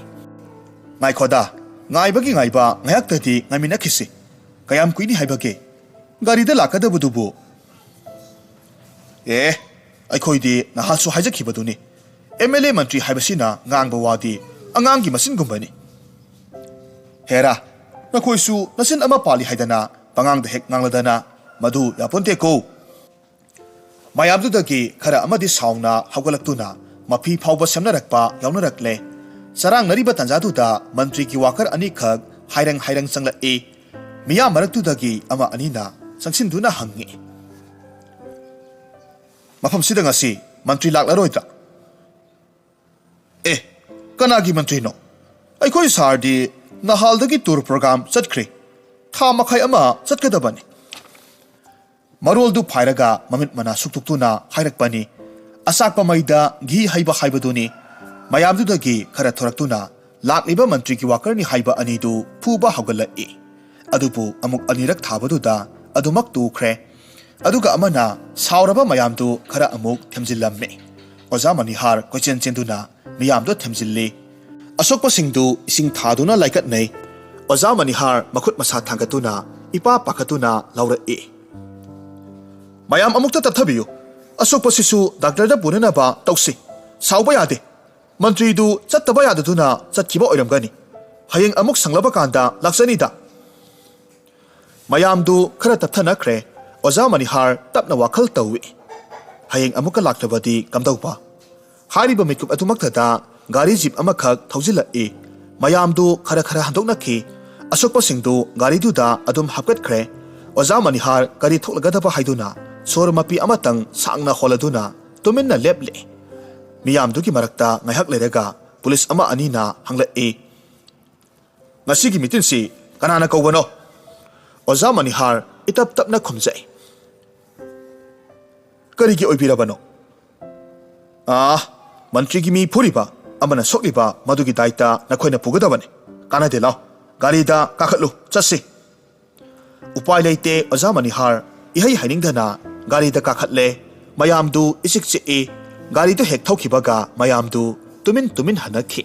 "ꯉꯥꯏꯈꯣꯗ, ꯉꯥꯏꯕꯒꯤ ꯉꯥꯏꯕ ꯉꯥꯏꯍꯥꯛꯇꯗꯤ ꯉꯥꯏꯃꯤꯟꯅꯈꯤꯁꯤ꯫ ꯀꯌꯥꯝ ꯀꯨꯏꯅꯤ ꯍꯥꯏꯕꯒꯦ? ꯒꯥꯔꯤꯗ ꯂꯥꯛꯀꯗꯕꯗꯨꯕꯨ?" "ꯑꯦ, ꯑꯩꯈꯣꯏꯗꯤ ꯅꯍꯥꯟꯁꯨ ꯍꯥꯏꯖꯈꯤꯕꯗꯨꯅꯤ, ꯑꯦꯝ ꯑꯦꯜ ꯑꯦ ꯃꯟꯇ꯭ꯔꯤ ꯍꯥꯏꯕꯁꯤꯅ ꯉꯥꯡꯕ ꯋꯥꯗꯤ ꯑꯉꯥꯡꯒꯤ ꯃꯆꯤꯟꯒꯨꯝꯕꯅꯤ꯫" "ꯍꯦꯔꯥ, ꯅꯈꯣꯏꯁꯨ ꯅꯆꯤꯟ ꯑꯃ ꯄꯥꯜꯂꯤ ꯍꯥꯏꯗꯅ ꯄꯉꯥꯡꯗ ꯍꯦꯛ ꯉꯥꯡꯂꯗꯅ, ꯃꯗꯨ ꯌꯥꯄꯣꯟꯇꯦꯀꯣ꯫" ꯃꯌꯥꯝꯗꯨꯗꯒꯤ ꯈꯔ ꯑꯃꯗꯤ ꯁꯥꯎꯅ ꯍꯧꯒꯠꯂꯛꯇꯨꯅ ꯃꯐꯤ ꯐꯥꯎꯕ ꯁꯦꯝꯅꯔꯛꯄ ꯌꯥꯎꯅꯔꯛꯂꯦ꯫ ꯆꯔꯥꯡꯅꯔꯤꯕ ꯇꯥꯟꯖꯥꯗꯨꯗ ꯃꯟꯇ꯭ꯔꯤꯒꯤ ꯋꯥꯀꯔ ꯑꯅꯤꯈꯛ ꯍꯥꯏꯔꯪ ꯍꯥꯏꯔꯪ ꯆꯪꯂꯛꯏ꯫ ꯃꯤꯌꯥꯝ ꯃꯔꯛꯇꯨꯗꯒꯤ ꯑꯃ ꯑꯅꯤꯅ ꯆꯪꯁꯤꯟꯗꯨꯅ ꯍꯪꯉꯤ, "ꯃꯐꯝꯁꯤꯗ ꯉꯁꯤ ꯃꯟꯇ꯭ꯔꯤ ꯂꯥꯛꯂꯔꯣꯏꯗ꯭ꯔꯥ?" "ꯑꯦ, ꯀꯅꯥꯒꯤ ꯃꯟꯇ꯭ꯔꯤꯅꯣ? ꯑꯩꯈꯣꯏ ꯁꯥꯔꯗꯤ ꯅꯍꯥꯜꯗꯒꯤ ꯇꯨꯔ ꯄ꯭ꯔꯣꯒ꯭ꯔꯥꯝ ꯆꯠꯈ꯭ꯔꯦ꯫ ꯊꯥ ꯃꯈꯥꯏ ꯑꯃ ꯆꯠꯀꯗꯕꯅꯤ꯫" ꯃꯔꯣꯜꯗꯨ ꯐꯥꯏꯔꯒ ꯃꯃꯤꯠ ꯃꯅꯥ ꯁꯨꯛꯇꯨꯛꯇꯨꯅ ꯍꯥꯏꯔꯛꯄꯅꯤ꯫ ꯑꯆꯥꯛꯄ ꯃꯩꯗ ꯘꯤ ꯍꯩꯕ ꯍꯥꯏꯕꯗꯨꯅꯤ꯫ ꯃꯌꯥꯝꯗꯨꯗꯒꯤ ꯈꯔ ꯊꯣꯔꯛꯇꯨꯅ ꯂꯥꯛꯂꯤꯕ ꯃꯟꯇ꯭ꯔꯤꯒꯤ ꯋꯥꯀꯔꯅꯤ ꯍꯥꯏꯕ ꯑꯅꯤꯗꯨ ꯐꯨꯕ ꯍꯧꯒꯠꯂꯛꯏ꯫ ꯑꯗꯨꯕꯨ ꯑꯃꯨꯛ ꯑꯅꯤꯔꯛ ꯊꯥꯕꯗꯨꯗ ꯑꯗꯨꯃꯛ ꯇꯨꯈ꯭ꯔꯦ꯫ ꯑꯗꯨꯒ ꯑꯃꯅ ꯁꯥꯎꯔꯕ ꯃꯌꯥꯝꯗꯨ ꯈꯔ ꯑꯃꯨꯛ ꯊꯦꯝꯖꯤꯜꯂꯝꯃꯤ꯫ ꯑꯣꯖꯥ ꯃꯅꯤꯍꯥꯔ ꯀꯣꯏꯆꯦꯟ ꯆꯦꯟꯗꯨꯅ ꯃꯤꯌꯥꯝꯗꯣ ꯊꯦꯝꯖꯤꯜꯂꯤ꯫ ꯑꯁꯣꯛꯄꯁꯤꯡꯗꯨ ꯏꯁꯤꯡ ꯊꯥꯗꯨꯅ ꯂꯥꯏꯀꯠꯅꯩ꯫ ꯑꯣꯖꯥ ꯃꯅꯤꯍꯥꯔ ꯃꯈꯨꯠ ꯃꯁꯥ ꯊꯥꯡꯒꯠꯇꯨꯅ ꯏꯄꯥ ꯄꯥꯈꯠꯇꯨꯅ ꯂꯥꯎꯔꯛꯏ, "ꯃꯌꯥꯝ ꯑꯃꯨꯛꯇ ꯇꯞꯊꯕꯤꯌꯨ꯫ ꯑꯁꯣꯛꯄꯁꯤꯁꯨ ꯗꯥꯛꯇꯔꯗ ꯄꯨꯅꯅꯕ ꯇꯧꯁꯤ꯫ ꯁꯥꯎꯕ ꯌꯥꯗꯦ꯫ ꯃꯟꯇ꯭ꯔꯤꯗꯨ ꯆꯠꯇꯕ ꯌꯥꯗꯗꯨꯅ ꯆꯠꯈꯤꯕ ꯑꯣꯏꯔꯝꯒꯅꯤ꯫ ꯍꯌꯦꯡ ꯑꯃꯨꯛ ꯁꯪꯂꯕ ꯀꯥꯟꯗ ꯂꯥꯛꯆꯅꯤꯗ꯫" ꯃꯌꯥꯝꯗꯨ ꯈꯔ ꯇꯞꯊꯅꯈ꯭ꯔꯦ꯫ ꯑꯣꯖꯥ ꯃꯅꯤꯍꯥꯔ ꯇꯞꯅ ꯋꯥꯈꯜ ꯇꯧꯏ꯫ "ꯍꯌꯦꯡ ꯑꯃꯨꯛꯀ ꯂꯥꯛꯇ꯭ꯔꯕꯗꯤ ꯀꯝꯗꯧꯕ?" ꯍꯥꯏꯔꯤꯕ ꯃꯤꯀꯨꯞ ꯑꯗꯨꯃꯛꯇꯗ ꯒꯥꯔꯤ ꯖꯤꯞ ꯑꯃꯈꯛ ꯊꯧꯖꯤꯜꯂꯛꯏ꯫ ꯃꯌꯥꯝꯗꯨ ꯈꯔ ꯈꯔ ꯍꯟꯗꯣꯛꯅꯈꯤ꯫ ꯑꯁꯣꯛꯄꯁꯤꯡꯗꯨ ꯒꯥꯔꯤꯗꯨꯗ ꯑꯗꯨꯝ ꯍꯥꯞꯀꯠꯈ꯭ꯔꯦ꯫ ꯑꯣꯖꯥ ꯃꯅꯤꯍꯥꯔ ꯀꯔꯤ ꯊꯣꯛꯂꯒꯗꯕ ꯍꯥꯏꯗꯨꯅ ꯁꯣꯔ ꯃꯄꯤ ꯑꯃꯇꯪ ꯁꯥꯡꯅ ꯍꯣꯜꯂꯗꯨꯅ ꯇꯨꯃꯤꯟꯅ ꯂꯦꯞꯂꯦ꯫ ꯃꯤꯌꯥꯝꯗꯨꯒꯤ ꯃꯔꯛꯇ ꯉꯥꯏꯍꯥꯛ ꯂꯩꯔꯒ ꯄꯨꯂꯤꯁ ꯑꯃ ꯑꯅꯤꯅ ꯍꯪꯂꯛꯏ, "ꯉꯁꯤꯒꯤ ꯃꯤꯇꯤꯟꯁꯤ ꯀꯅꯥꯅ ꯀꯧꯕꯅꯣ?" ꯑꯣꯖꯥ ꯃꯅꯤꯍꯥꯔ ꯏꯇꯞ ꯇꯞꯅ ꯈꯨꯝꯖꯩ, "ꯀꯔꯤꯒꯤ ꯑꯣꯏꯕꯤꯔꯕꯅꯣ?" "ꯑꯥ, ꯃꯟꯇ꯭ꯔꯤꯒꯤ ꯃꯤ ꯐꯨꯔꯤꯕ ꯑꯃꯅ ꯁꯣꯛꯂꯤꯕ ꯃꯗꯨꯒꯤ ꯗꯥꯏꯇ ꯅꯈꯣꯏꯅ ꯄꯨꯒꯗꯕꯅꯤ꯫ ꯀꯥꯟꯅꯗꯦ, ꯂꯥꯎ, ꯒꯥꯔꯤꯗ ꯀꯥꯈꯠꯂꯨ, ꯆꯠꯁꯤ꯫" ꯎꯄꯥꯏ ꯂꯩꯇꯦ, ꯑꯣꯖꯥ ꯃꯅꯤꯍꯥꯔ ꯏꯍꯩ ꯍꯩꯅꯤꯡꯗꯅ ꯒꯥꯔꯤꯗ ꯀꯥꯈꯠꯂꯦ꯫ ꯃꯌꯥꯝꯗꯨ ꯏꯆꯤꯛ ꯆꯤꯛꯏ꯫ ꯒꯥꯔꯤꯗꯨ ꯍꯦꯛ ꯊꯧꯈꯤꯕꯒ ꯃꯌꯥꯝꯗꯨ ꯇꯨꯃꯤꯟ ꯇꯨꯃꯤꯟ ꯍꯟꯅꯈꯤ꯫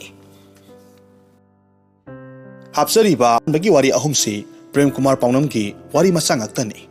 ꯍꯥꯞꯆꯔꯤꯕ ꯑꯍꯥꯟꯕꯒꯤ ꯋꯥꯔꯤ ꯑꯍꯨꯝꯁꯤ ꯄ꯭ꯔꯦꯝ ꯀꯨꯃꯥꯔ ꯄꯥꯎꯅꯝꯒꯤ ꯋꯥꯔꯤ ꯃꯆꯥ ꯉꯥꯛꯇꯅꯤ꯫